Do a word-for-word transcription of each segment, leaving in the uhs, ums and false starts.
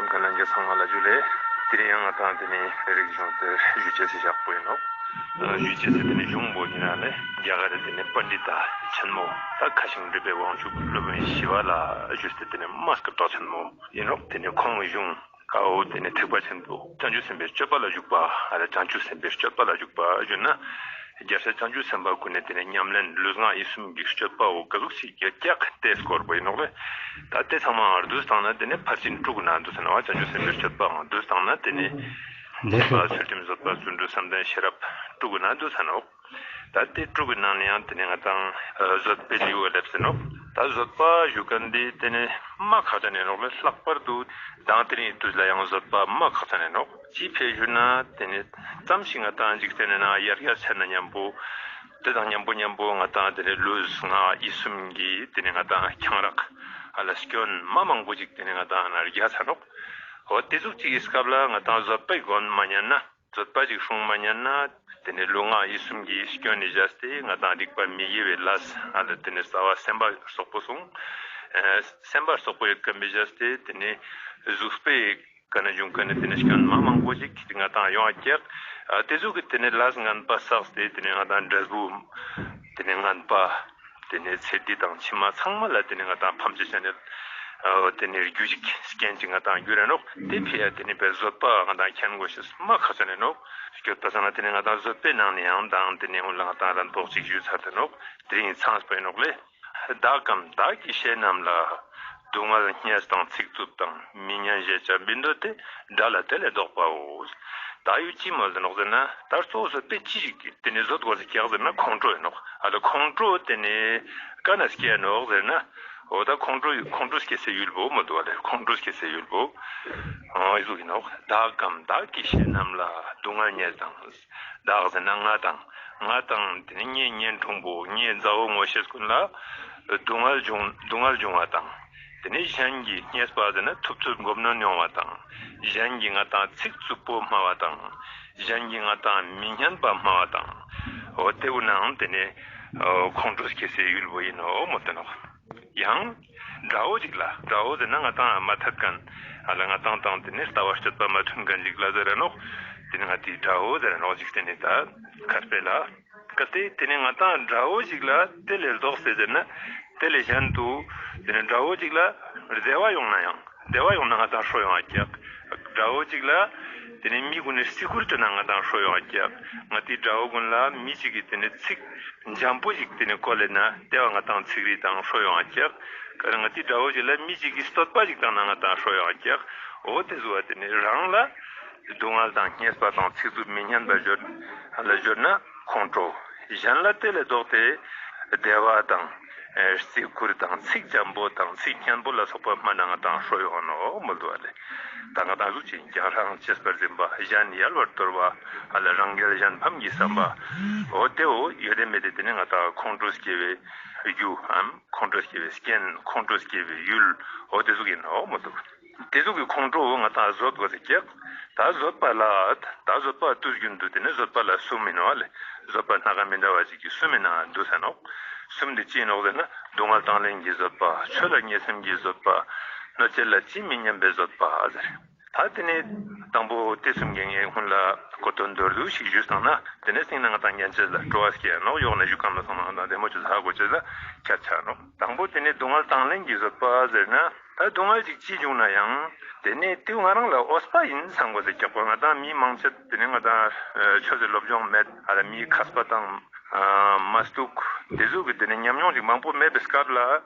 ཁ་ལན་གྱི་ཚང་མ་ལ་ཇུ་ལེ། དེ་རིང་ཡང་ང་དང་དེ་ནི་རིག་གཞུང་དེ་ཞུ་ཅེས་སི་ཞག་པོ་ཡིན་ནོག། ཞུ་ཅེས་སི་དེ་ནི་གཞུང་པོ་ཡིན་ན་ལེ་རྒྱ་གར་དེ་ནི་པཎྜི་ཏ་ཆེན་མོ་ད་ཁ་ཤིང་འབྲི་པའི་དབང་ཕྱུག་སློབ་དཔོན་ཞི་བ་ལྷ་ཞུས་ཏེ་དེ་ནི་མ་སྐུ་དྲག་ཆེན་མོ་ཡིན་ནོག། དེ་ནི་ཁོང་གཞུང་ཨའོ་དེ་ནི་ཐེག་པ་ཆེན་པོ་བྱང་ཆུབ་སེམས་དཔའི་སྤྱོད་པ་ལ་འཇུག་པ་ཨ་ལ་བྱང་ཆུབ་སེམས་དཔའི་སྤྱོད་པ་ལ་འཇུག་པ་ཞུ་ན། རྒྱལ་སྲས་བྱང་ཆུབ་སེམས་དཔའ་ཀུན་ནི་དེ་ནི་ཉམས་ལེན་ལུས་ངག་ཡིད་གསུམ་གྱི་སྤྱོད་པའོ་ག་ཟུག་ཅིག་ཡོད་ཀྱག་དེ་སྐོར་པོ་ཡིན་ནོག་ལེ། ད་དེ་ཚང་མ་བསྡུས་བཏང་ན་དེ་ནི་ཕར་ཕྱིན་དྲུག་ན་འདུས་ས་ནོག། བྱང་ཆུབ་སེམས་དཔའི་སྤྱོད་པའང་བསྡུས་བཏང་ན་དེ་ནི་ལེགས་སོ། ཚུལ་ཁྲིམས་བཟོད་པ་བརྩོན་འགྲུས་བསམ་གཏན་ཤེས་རབ་དྲུག་ན་འདུས་ས་ནོག། ད་དེ་དྲུག་གི་ནང་ནས་ཡང་དེ་ནི་ང་དང་བཟོད་པའི་ལེའུ་སླེབས་ཟེར་ནོག། ད་བཟོད་པ་ཞུ་མཁན་དེ་དེ་ནི་མ་ཁག་ཅན་ཡིན་ནོག་ལེ། ལྷག་པར་དུ་མདང་དེ་རིང་དུས་ལ་ཡང་བཟོད་པ་མ་ཁག་ཅན་ཡིན་ནོག། ཅི་ཕིའ་ཞུ་ན་དེ་ནི་ཙམ་ཞིག་ང་དང་འཇིག་རྟེན་ནི་ནང་ཡར་རྒྱས་ཆེན་ན་མཉམ་པོ་དེ་དང་མཉམ་པོ་མཉམ་པོ་ང་དང་དེ་ནི་ལུས་ངག་ཡིད་གསུམ་གྱི་དེ་ནི་ང་དང་ཁྱང་རག་ཨ་ལ་སྐྱོན་མ་མང་པོ་ཅིག་དེ་ནི་ང་དང་ན་རྒྱས་ས་ནོག། འོ་དེ་ཟུག་ཅིག་གི་སྐབས་ལ་ང་དང་བཟོད་པའི་སྒོམ་མ་ཉན་ན། བཟོད་པ་ཅིག་སྲུང་མ་ཉན་ན། དེ་ནི་ལུས་ངག་ཡིད་གསུམ་གྱི་སྐྱོན་ནི་བཞག་སྟེ་ང་དང་སྡིག་པ་མི་དགེ་བའི་ལས་ཨ་ལ་དེ་ནི་རྩ་བ་སེམས་པ་སོག་པོ་སོང་། ཨ་སེམས་པ་སོག་པོ་ཡོད་མཁན་པའི་བཞག་སྟེ་དེ་ནི་གཟུགས་པོའི་ཀ་ནས་བྱུང་མཁན་ནི་དེ་ནི་སྐྱོན་མ་མང་པོ་ཅིག་ང་དང་ཡོང་བ་ཀྱག། ཨ་དེ་ཟུག་གི་དེ་ནི་ལས་ངན་པ་བསགས་ཏེ་དེ་ནི་ང་དང་འབྲས་བུ་དེ་ནི་ངན་པ། དེ་ནས་ཚེ་འདི་དང་ཕྱི་མ་ཚང་མ་ལ་དེ་ནས་ང་དང་ཕམ་ཆེ་ཆ་ནས་དེ་ནས་རྒྱུ་ཞིག་རྐྱེན་ཅིག་ང་དང་རྒྱུ་རེ་ནོག། དེ་ཕི་ཡ་དེ་ནས་བཟོད་པ་ང་དང་མཁྱེན་དགོས་ཤེས་མ་ཁག་ཆེན་ནོག། སྐྱོད་པ་སང་ན་དེ་ནས་ང་དང་བཟོད་པའི་ནང་ནས་ཡང་དང་དེ་ནས་འོ་ལ་ང་དང་རན་པོག་ཅིག་ཞུས་ཚར་ཏེ་ནོག། དེ་རིང་ཚངས་པའི་ནོག་ལེ། བདག་གམ་བདག་གི་བཤེས་རྣམས་ལ། སྡུག་བསྔལ་བརྙས་དང་ཚིག་རྩུབ་དང་། མི་སྙན་བཤད་བྱ་མི་འདོད་དེ། དགྲ་ལ་དེ་ལས་བཟློག་པའོ། བདག་ཡུལ་ཅི་མོལ་ཟེར་ནོག་ཟེར་ན་ད་གཙོ་བོ་བཟོད་པའི་ཅི་ཞིག་དེ་ནི་བཟོད་དགོས་ཟེར་ཀྱག་ཟེར་ན་ཁོང་ཁྲོ་ཡིན་ནོག། ཨ་ལ་ཁོང་ཁྲོ་དེ་ནི་ཀ་ནས་སྐྱེ་ནོག་ཟེར་ན། འོ་ད་ཁོང་ཁྲོ་ཁོང་ཁྲོ་སྐྱེ་སའི་ཡུལ་པོ་མོལ་དུག་པ་ལེ། ཁོང་ཁྲོ་སྐྱེ་སའི་ཡུལ་པོ། འོ་ཨི་ཟུག་ཡིན་ནོག། བདག་གམ་བདག་གི་བཤེས་རྣམས་ལ། སྡུག་བསྔལ་བརྙས་དང་། བདག་ཟེར་ན་ང་དང་། ང་དང་དེ་ནི་ངའི་གཉེན་དྲུང་པོ་ངའི་མཛའ་བོ་ངོ་ཤེས་ཀུན་ལ། སྡུག་བསྔལ་འབྱུང་སྡུག་བསྔལ་འབྱུང་བ་དང་། དེ་ནི་གཞན་གྱི་བརྙས་པ་ཟེར་ན་ཐུབ་ཚོད་མགོ་གནོན་ཡོང་བ་དང་། གཞན་གྱི་ང་དང་ཚིག་རྩུབ་པོ་སྨྲ་བ་དང་། གཞན་གྱི་ང་དང་མི་སྙན་པ་སྨྲ་བ་དང་། འོ་དེ་བོ་ནའང་དེ་ནི་ཁོང་ཁྲོ་སྐྱེ་སའི་ཡུལ་བོ་ཡིན་ནོག་མོལ་ཏེ་ནོག། ཡང་དགྲ་བོ་ཅིག་ལ་དགྲ་བོ་ཟེར་ན་ང་དང་མ་ཐད་མཁན་ཨ་ལ་ང་དང་དང་དེ་ནི་ལྟ་བ་སྤྱོད་པ་མ་མཐུན་མཁན་ཅིག་ལ་ཟེར་ར་ནོག། དེ་ནི་ང་དེ་དགྲ་བོ་ཟེར་ར་ནོག་ཅིག་དེ་ནི་ད་ཁར་སྤེལ་ལ། གལ་ཏེ་དེ་ནི་ང་དང་དགྲ་བོ་ཞིག་ལ་དེ་ལས་ལྡོག་སྟེ་ཟེར་ན། དེ་ལས་གཞན་དུ་དེ་ནི་དགྲ་བོ་ཞིག་ལ་བདེ་བ་ཡོང་ན་ཡང་བདེ་བ་ཡོང་ན་ང་དང་ཧྲོ་ཡོང་ང་ཀྱག། དགྲ་བོ་ཞིག་ལ་དེ་ནི་མི་གུན་ནི་རྩི་བཀུར་བྱོས་ན་ང་དང་ཧྲོ་ཡོང་ང་ཀྱག། ང་དེ་དགྲ་བོ་གུན་ལ་མི་ཞིག་གི་དེ་ནི་ཚིག་འཇམ་པོ་ཞིག་དེ་ནི་བཀོལ་ལེ་ན་དེ་བ་ང་དང་ཚིག་རིས་དང་ཧྲོ་ཡོང་ང་ཀྱག། ང་དེ་དགྲ་བོ་ཞིག་ལ་མི་ཞིག་གི་བསྟོད་པ་ཞིག་བཏང་ན་ང་དང་ཧྲོ་ཡོང་ང་ཀྱག། འོ་དེ་ཟུག་པ་དེ་ནི་རང་ལ། སྡུག་བསྔལ་དང་བརྙས་པ་དང་ཚིག་རྩུབ་མི་སྙན་པ་བརྗོད་ལ་བརྗོད་ན་ཁོང་ཁྲོ། གཞན་ལ་དེ་ལས་ལྡོག་སྟེ་བདེ་བ་དང་རྩི་བཀུར་དང་ཚིག་འཇམ་པོ་དང་ཚིག་སྙན་པོ་ལ་སོགས་པ་སྨྲ་ན་ང་དང་ཧྲོ་ཡོང་ནོག་མོལ་དུག་པ་ལེ། ད་ང་དང་གཟུགས་ཅན་ཀྱང་རང་གཅེས་པར་འཛིན་པ་གཞན་ཡལ་བར་དོར་བ་ཨ་ལ་རང་རྒྱལ་གཞན་ཕམ་གྱི་བསམ་པ། འོ་དེ་བོ་ཡོད་དེ་མེད་དེ་དེ་ནི་ང་དང་ཁོང་ཁྲོ་སྐྱེ་བའི་རྒྱུའམ་ཁོང་ཁྲོ་སྐྱེ་བའི་རྐྱེན་ཁོང་ཁྲོ་སྐྱེ་བའི་ཡུལ་འོ་དེ་ཟུག་ཡིན་ནོག་མོལ་དུག། དེ་ཟུག་གི་ཁོང་ཁྲོ་བོ་ང་དང་བཟོད་དགོས་ཟེར་ཀྱག། ད་བཟོད་པ་ལ་ད་བཟོད་པ་དུས་རྒྱུན་དུ་དེ་ནི་བཟོད་པ་ལ་གསུམ་ཡིན་ནོག་ལེ། བཟོད་པ་སྣ་ཁ་མི་འདྲ་བ་ཞིག་གི་གསུམ་ཡིན་ན་འདུས་ས་ནོག། གསུམ་དེ་ཅི་ཡིན་ནོག་ཟེར་ན་སྡུག་བསྔལ་དང་ལེན་གྱི་བཟོད་པ་ཆོས་ལ་ངེས་སེམས་ཀྱི་བཟོད་པ་གནོད་བྱེད་ལ་ཇི་མི་སྙམ་པའི་བཟོད་པ་ཟེར། ད་དེ་ནི་དང་པོ་དེ་གསུམ་གྱི་ངས་སྔོན་ལ་གོ་དོན་མདོར་བསྡུས་ཤིག་ཞུས་བཏང་ན་དེ་ནས་སྟིང་ནེ་ང་དང་ཉན་ཅེས་ལ་སྤྲོ་བ་སྐྱེ་ནོག། ཡོག་ནས་ཞུ་ཁན་པ་ཚང་མ་ང་དང་བདེ་མོ་ཅོས་ཧ་གོ་ཅེས་ལ་ཁྱད་ཆ་ནོག། དང་པོ་དེ་ནི་སྡུག་བསྔལ་དང་ལེན་གྱི་བཟོད་པ་ཟེར་ན། ད་སྡུག་བསྔལ་ཅིག་ཅི་བྱུང་ན་ཡང་དེ་ནི་དེ་ང་རང་ལ་འོས་པ་ཡིན་བསམ་དགོས་ཟེར་ཀྱག་པ། ང་དང་མི་མང་ཆེ་དེ་ནི་ང་དང་ཆོས་སི་སློབ་སྦྱོང་མེད་ཨ་ལ་མི་མཁས་པ་དང་མ་སྡུག་དེ་ཟུག་གི་དེ་ནི་ཉམས་མྱོང་ཅིག་མང་པོ་མེད་པའི་སྐབས་ལ་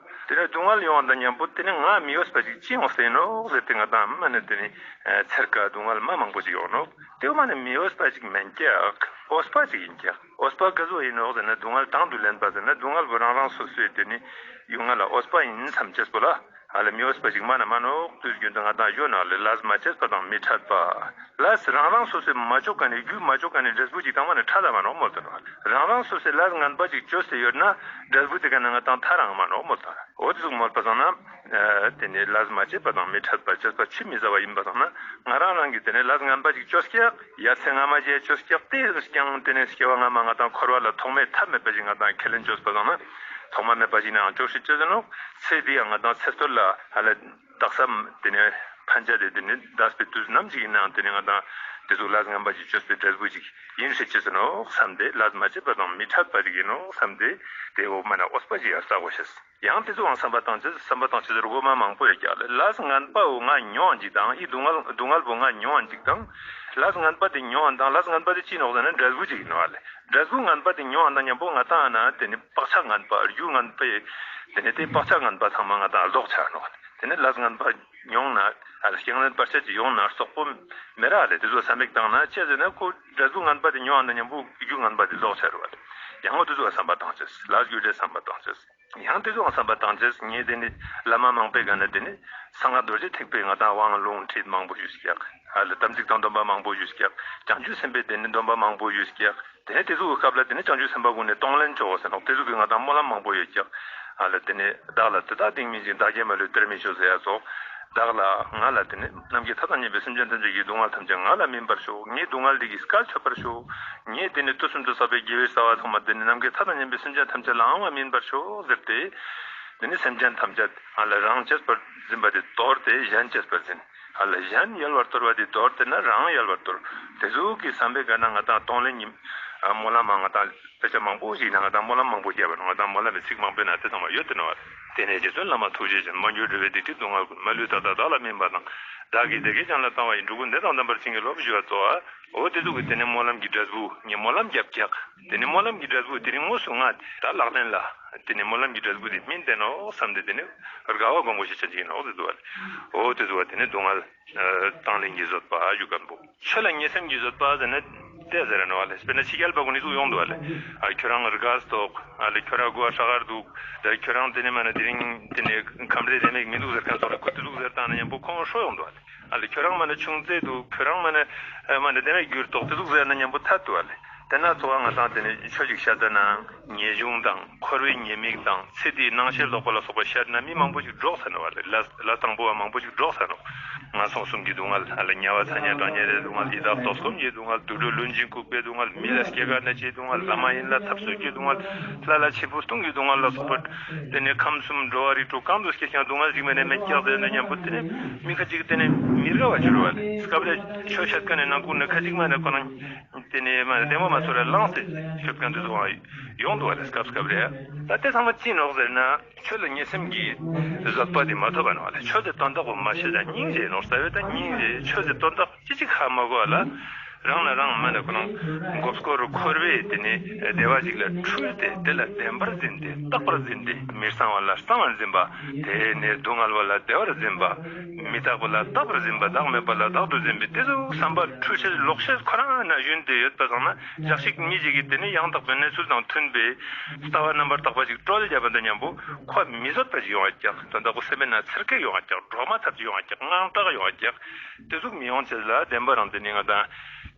དེ་ནི་སྡུག་བསྔལ་ཡོང་བ་དང་མཉམ་པོ་དེ་ནི་ང་མི་འོས་པ་ཅིག་ཅི་ཡོང་སྟེ་ཡིན་ནོག་ཟེར་ཏེ་ང་དང་མ་ནི་དེ་ནི་ཚེར་ཀ་སྡུག་བསྔལ་མ་མང་པོ་ཅིག་ཡོང་ནོག། དེ་མ་ནི་མི་འོས་པ་ཅིག་མན་ཀྱག། འོས་པ་ཅིག་ཡིན་ཀྱག། འོས་པ་ག་ཟུག་ཡིན་ནོག་ཟེར་ན་སྡུག་བསྔལ་དང་དུ་ལེན་པ་ཟེར་ན་སྡུག་བསྔལ་བོ་རང་རང་སོ་སོའི་དེ་ནི་ཡུལ་ང་ལ་འོས་པ་ཡིན་བསམ་ཅེས་པོ་ལ། ཨ་ལ་མི་འོས་པ་ཞིག་མ་ན་མ་ནོག། དུས་རྒྱུན་དུ་ང་དང་ཞོ་ན་ལེ་ལས་མ་བྱས་པ་དང་མི་འཕྲད་པ། ལས་རང་རང་སོ་སོས་མ་ཅོ་ཁན་ནི་རྒྱུ་མ་ཅོ་ཁན་ནི་འབྲས་བུ་ཅིག་དང་མ་ནི་འཕྲད་ད་མ་ནོག་མོལ་ཏེ་ནོག། རང་རང་སོ་སོས་ལས་ངན་པ་ཅིག་ཅོས་ཏེ་ཡོད་ན་འབྲས་བུ་དེ་ཀ་ནེ་ང་དང་ཐར་རང་མ་ནོག་མོལ་ཏེ་ནོག། འོ་དེ་ཟུག་མོལ་པ་སང་ན་དེ་ནི་ལས་མ་བྱས་པ་དང་མི་འཕྲད་པ་བྱས་པ་ཆུད་མི་ཟ་བ་ཡིན་པ་སང་ན་ང་རང་རང་གི་དེ་ནི་ལས་ངན་པ་ཅིག་ཅོས་ཀྱག། ཡ་ཚེ་སྔ་མ་ཞིག་ཅོས་ཀྱག། དེ་ཀྱང་དེ་ནི་སྐྱེ་བ་སྔ་མ་ང་དང་འཁོར་བ་ལ་ཐོག་མེད་ཐབས་མེད་པ་ཞིག་ང་དང་ཁས་ལེན་ཅོས་པ་སང་ན་ཐོག་མ་མེད་པ་ཞིག་ནའང་ཅོ་ཤེས་ཅེས་ཟེར་ནོག། ཚེ་འདི་ཡང་ང་དང་ཚེ་སྟོད་ལ་ཧ་ལ་དག་ས་དེ་ནི་ ཕན་ཆད་དེ་དེ་ནི་འདས་པའི་དུས་ནམ་ཞིག་ཡིན་ནའང་དེ་ནི་ང་དང་དེ་ཚོ་ལས་ངན་པ་ཞིག་བཅོས་པའི་འབྲས་བུ་ཞིག་ཡིན་ཤེས་ཅེས་ནོག་བསམ་སྟེ། ལས་མ་བྱས་པ་དང་མི་འཕྲད་པ་ཞིག་ཡིན་ནོག་བསམ་སྟེ། དེ་འོ་མ་ན་འོས་པ་ཞིག་ཡ་བསགས་དགོས་ཤེས། ཡང་དེ་ཚོའང་བསམ་པ་བཏང་ཅེས། བསམ་པ་བཏང་ཅེས་སྒོ་མ་མང་པོ་ཡོད་ཀྱག་ལེ། ལས་ངན་པ་བོ་ང་མྱོང་ཅིག་དང་ཨི་སྡུག་བསྔལ་སྡུག་བསྔལ་བོ་ང་མྱོང་ཅིག་དང་། ལས་ངན་པ་དེ་མྱོང་དང་ལས་ངན་པ་དེ་ཅི་ནོག་ཟེར་ན་འབྲས་བུ་ཅིག་ཡིན་ནོག་ལེ། འབྲས་བུ་ངན་པ་དེ་མྱོང་དང་མཉམ་པོ་ང་དང་ན་དེ་ནི་བག་ཆགས་ངན་པ་རྒྱུ་ངན་པའི་དེ་ནི་དེ་བག་ཆགས་ངན་པ་ཚང་མ་ང་དང་རྫོགས་ཆ་ནོག་ལེ། དེ་ནི་ལས་ངན་པ་མྱོང་ན་ཨ་ལ་རྐྱེན་ངན་བར་ཆད་ཅིག་ཡོང་ན་རྩོག་པོ་མེད་ར་ལེ། དེ་ཚོ་བསམ་པ་བཏང་ན་ཅི་ཟེར་ན་ཁོ་འབྲས་བུ་ངན་པ་དེ་མྱོང་དང་མཉམ་པོ་རྒྱུ་ངན་པ་དེ་རྫོགས་ཆ་རུ་བ་ལེ། ཡང་འོ་དེ་ཚོ་བསམ་པ་བཏང་ཅེས། ལས་རྒྱུ་འབྲས་བསམ་པ་བཏང་ཅེས། ཡང་དེ་ཚོའང་བསམ་པ་བཏང་ཅེས། ངས་དེ་ནི་བླ་མ་མང་པོའི་སྒང་ན་དེ་ནི་གསང་སྔགས་རྡོ་རྗེ་ཐེག་པའི་ང་དང་དབང་ལུང་ཁྲིད་མང་པོ་ཞུས་ཀྱག་ཨ་ལ་དམ་ཚིག་དང་སྡོམ་པ་མང་པོ་ཞུས་ཀྱག་བྱང་ཆུབ་སེམས་དཔའི་དེ་ནི་སྡོམ་པ་མང་པོ་ཞུས་ཀྱག་དེ་ནི་དེ་ཚོ་གི་སྐབས་ལ་དེ་ནི་བྱང་ཆུབ་སེམས་དཔའ་ཀུན་ནི་གཏོང་ལེན་ཆོག་ཟེར་ནོག་དེ་ཚོ་གི་ང་དང་སྨོན་ལམ་མང་པོ་ཡོད་ཀྱག་ཨ་ལ་དེ་ནི་བདག་ལ་དེ་དག་སྟིང་མི་འཇིགས། བདག་གིས་མ་ལུས་དེར་མི་སྐྱོ་ཟེར་ཡ་ཚོ། བདག་ལ་ང་ལ་དེ་ནི་ནམ་མཁའི་མཐའ་དང་མཉམ་པའི་སེམས་ཅན་ཐམས་ཅད་ཀྱི་སྡུག་བསྔལ་ཐམས་ཅད་ང་ལ་སྨིན་པར་ཤོག་ངའི་སྡུག་བསྔལ་འདི་གིས་སྐལ་ཆོད་པར་ཤོག་ངས་དེ་ནི་དུས་གསུམ་དུ་བསགས་པའི་དགེ་བའི་རྩ་བ་ཚང་མ་དེ་ནི་ནམ་མཁའི་མཐའ་དང་མཉམ་པའི་སེམས་ཅན་ཐམས་ཅད་ལའང་སྨིན་པར་ཤོག་ཟེར་ཏེ། དེ་ནི་སེམས་ཅན་ཐམས་ཅད་ང་ལ་རང་གཅེས་པར་འཛིན་པ་དེ་དོར་ཏེ་གཞན་གཅེས་པར་འཛིན། ང་ལ་གཞན་ཡལ་བར་དོར་བ་དེ་དོར་ཏེ་ན་རང་ཡལ་བར་དོར། དེ་ཟུག་གི་བསམ་པའི་སྒང་ན་ང་དང་གཏོང་ལེན་གྱི་སྨོན་ལམ་ང་དང་དཔེ་ཆ་མང་པོ་ཞིག་ན་ང་དང་སྨོན་ལམ་མང་པོ་བརྒྱབ་པ་ནོག་ང་དང་སྨོན་ལམ་གྱི་ཚིག་མང་པོའི་ནང་དེ་ཚང་མ་ཡོད་དེ་ནོག་དེ་ནས་རྗེ་བཙུན་བླ་མ་ཐུགས་རྗེ་ཅན། མ་གྱུར་འགྲོ་བའི་སྡིག་སྒྲིབ་སྡུག་བསྔལ་ཀུན། མ་ལུས་བདག་དང་བདག་ལ་སྨིན་པ་དང་། བདག་གིས་བདེ་དགེ་གཞན་ལ་བཏང་བ་ཡི། འགྲོ་ཀུན་བདེ་དང་ལྡན་པར་བྱིན་གྱིས་རློབས། ཞུ་བ་གཙོ་བོ། འོ་དེ་ཟུག་གི་དེ་ནི་སྨོན་ལམ་གྱི་འབྲས་བུ་ངས་སྨོན་ལམ་བརྒྱབ་ཀྱག་དེ་ནི་སྨོན་ལམ་གྱི་འབྲས་བུ་དེ་རིང་དངོས་སུ་ང་ད་ལག་ལེན་ལ་དེ་ནི་སྨོན་ལམ་གྱི་འབྲས་བུ་དེ་སྨིན་ཏེ་ནོག་བསམ་སྟེ་དེ་ནི་དགའ་བ་སྒོམ་དགོས་ཤེས་ཅན་ཅིག་ཡིན་ནོག་ཟེར་འདུག་བ་ལེ། འོ་དེ་ཟུག་བ་དེ་ནི་སྡུག་བསྔལ་དང་ལེན་གྱི་བཟོད་པ་ཞུ་མཁན་པོ། ཆོས་ལ་ངེས་སེམས་ཀྱི་བཟོད་པ་ཟེར་ན་དེ་ཟེར་ར་ནོག་བ་ལེ། དཔེར་ན་ཕྱི་རྒྱལ་པ་ཀུན་ནི་ཟུག་ཡོང་འདུག་བ་ལེ། ཨ་ཁྱོ་རང་རི་ག་ཟུག་ཨ་ལེ། ཁྱོ་རང་གོ་བ་ཧྲ་གར་འདུག་ད་ཁྱོ་རང་དེ་ནི་མ་ན་དེ་རིང་དེ་ནི་ཁམས་རེ་རེ་མེད་མི་འདུག་ཟེར་མཁན་ཚོ་ལ་ཁོ་དེ་ཟུག་ཟེར་བཏང་ན་མཉམ་པོ་ཁོང་ཧྲོ་ཡོང་འདུག་བ་ལེ། ཨ་ལེ་ཁྱོ་རང་མ་ན་ཆུང་ཙེ་འདུག་ཁྱོ་རང་མ་ན་ཨ་མ་ན་དེ་ན་འགྱུར་ཏོག་དེ་ཟུག་ཟེར་ན་མཉམ་པོ་ཐད་འདུག་བ་ལེ། དེ་ན་ཚོ་བ་ང་དང་དེ་ནི་ཆོས་ཅིག་བཤད་ད་ན་ངེས་འབྱུང་དང་འཁོར་བའི་ཉེས་དམིགས་དང་ཚེ་འདིའི་སྣང་ཤས་ལོག་པ་ལ་སོགས་པ་བཤད་ན་མི་མང་པོ་ཞིག་འདྲོགས་ས་ནོག་བ་ལེ། ལས་ལས་དང་པོ་བ་མང་པོ་ཞིག་འདྲོགས་ས་ནོག་ངན་སོང་གསུམ་གྱི་སྡུག་བསྔལ། ཨ་ལ་དམྱལ་བ་ཚ་དམྱལ་གྲང་དམྱལ་རི་སྡུག་བསྔལ། ཡི་དྭགས་ལྟོགས་སྐོམ་གྱི་སྡུག་བསྔལ། དུད་འགྲོ་ལུས་འབྱིན་ལྐུགས་པའི་སྡུག་བསྔལ། མི་ལ་སྐྱེ་རྒ་ན་འཆིའི་སྡུག་བསྔལ། ལྷ་མ་ཡིན་ལ་འཐབ་རྩོད་ཀྱི་སྡུག་བསྔལ། ལྷ་ལ་འཆི་འཕོ་ལྟུང་གི་སྡུག་བསྔལ་ལ་སོགས་པ་དེ་ནི་ཁམས་གསུམ་འགྲོ་བ་རིགས་དྲུག་གང་དུ་སྐྱེས་ཀྱང་སྡུག་བསྔལ་ཞིག་མེད་ན་མེད་ཀྱག་ཟེར་ན་མཉམ་པོ་དེ་ནི་མི་ཁ་ཅིག་དེ་ནི་མི་དགའ་བ་ཅིག་རུ་བ་ལེ། སྐབས་རེ་ཆོས་བཤད་མཁན་ནི་ནང་ཁུལ་ནི་ཁ་ཅིག་མ་ནི་ཁོ་རང་དེ་ནི་མ་ནི་བདེན་པ་མ་ཚོར་ར་ལངས་ཏེ་ཤོད་མཁན་དེ་ཚོ་ཡོང་འདུག་བ་ལེ། སྐབས་སྐབས་རེ་ད་དེ་ཚང་མ་ཅི་ནོག་ཟེར་ན། ཆོས་ལ་ངེས་སེམས་ཀྱི་བཟོད་པ་དེ་མ་ཐོབ་པ་ནོག་ལེ། ཆོས་དེ་དོན་དག་པོ་མ་ཤེས་ཙང་སྙིང་རྗེ་ནོག་རྩ་བའི་ད་སྙིང་རྗེ། ཆོས་དེ་དོན་དག་ཅི་ཅིག་ཧ་མ་གོ་བ་ལ། རང་ན་རང་མ་ནི་ཁོ་རང་མགོ་སྐོར་འཁོར་བའི་དེ་ནི་བདེ་བ་ཞིག་ལ་འཁྲུལ་ཏེ་དེ་ལ་བདེན་པར་འཛིན་ཏེ་རྟག་པར་འཛིན་ཏེ་མི་གཙང་བ་ལ་གཙང་བར་འཛིན་པ། དེ་ནི་སྡུག་བསྔལ་བ་ལ་བདེ་བར་འཛིན་པ། མི་རྟག་པ་ལ་རྟག་པར་འཛིན་པ། བདག་མེད་པ་ལ་བདག་ཏུ་འཛིན་པའི་དེ་ཟུག་བསམ་པ་འཁྲུལ་ཤེས་ལོག་ཤེས་ཁོ་རང་ན་ཞོན་ཏེ་ཡོད་པ་སང་ན་ཞག་ཅིག་མི་ཞིག་གིས་དེ་ནི་ཡང་དག་པའི་གནས་ཚུལ་དང་མཐུན་པའི་ལྟ་བ་རྣམ་པར་དག་པ་ཞིག་བཀྲོལ་བརྒྱབ་པ་དང་མཉམ་པོ་ཁོ་མི་བཟོད་པ་ཞིག་ཡོང་བ་ཀྱག་དོན་དག་པོ་སེམས་པའི་ནང་ཚེར་ཁ་ཡོང་བ་ཀྱག་གྲོག་མ་ཐབས་ཀྱི་ཡོང་བ་ཀྱག་དངངས་སྐྲག་ཡོང་བ་ཀྱག་དེ་ཟུག་མི་ཡོང་ཆེད་ལ་བདེན་པ་རང་དེ་ནི་ང་དང་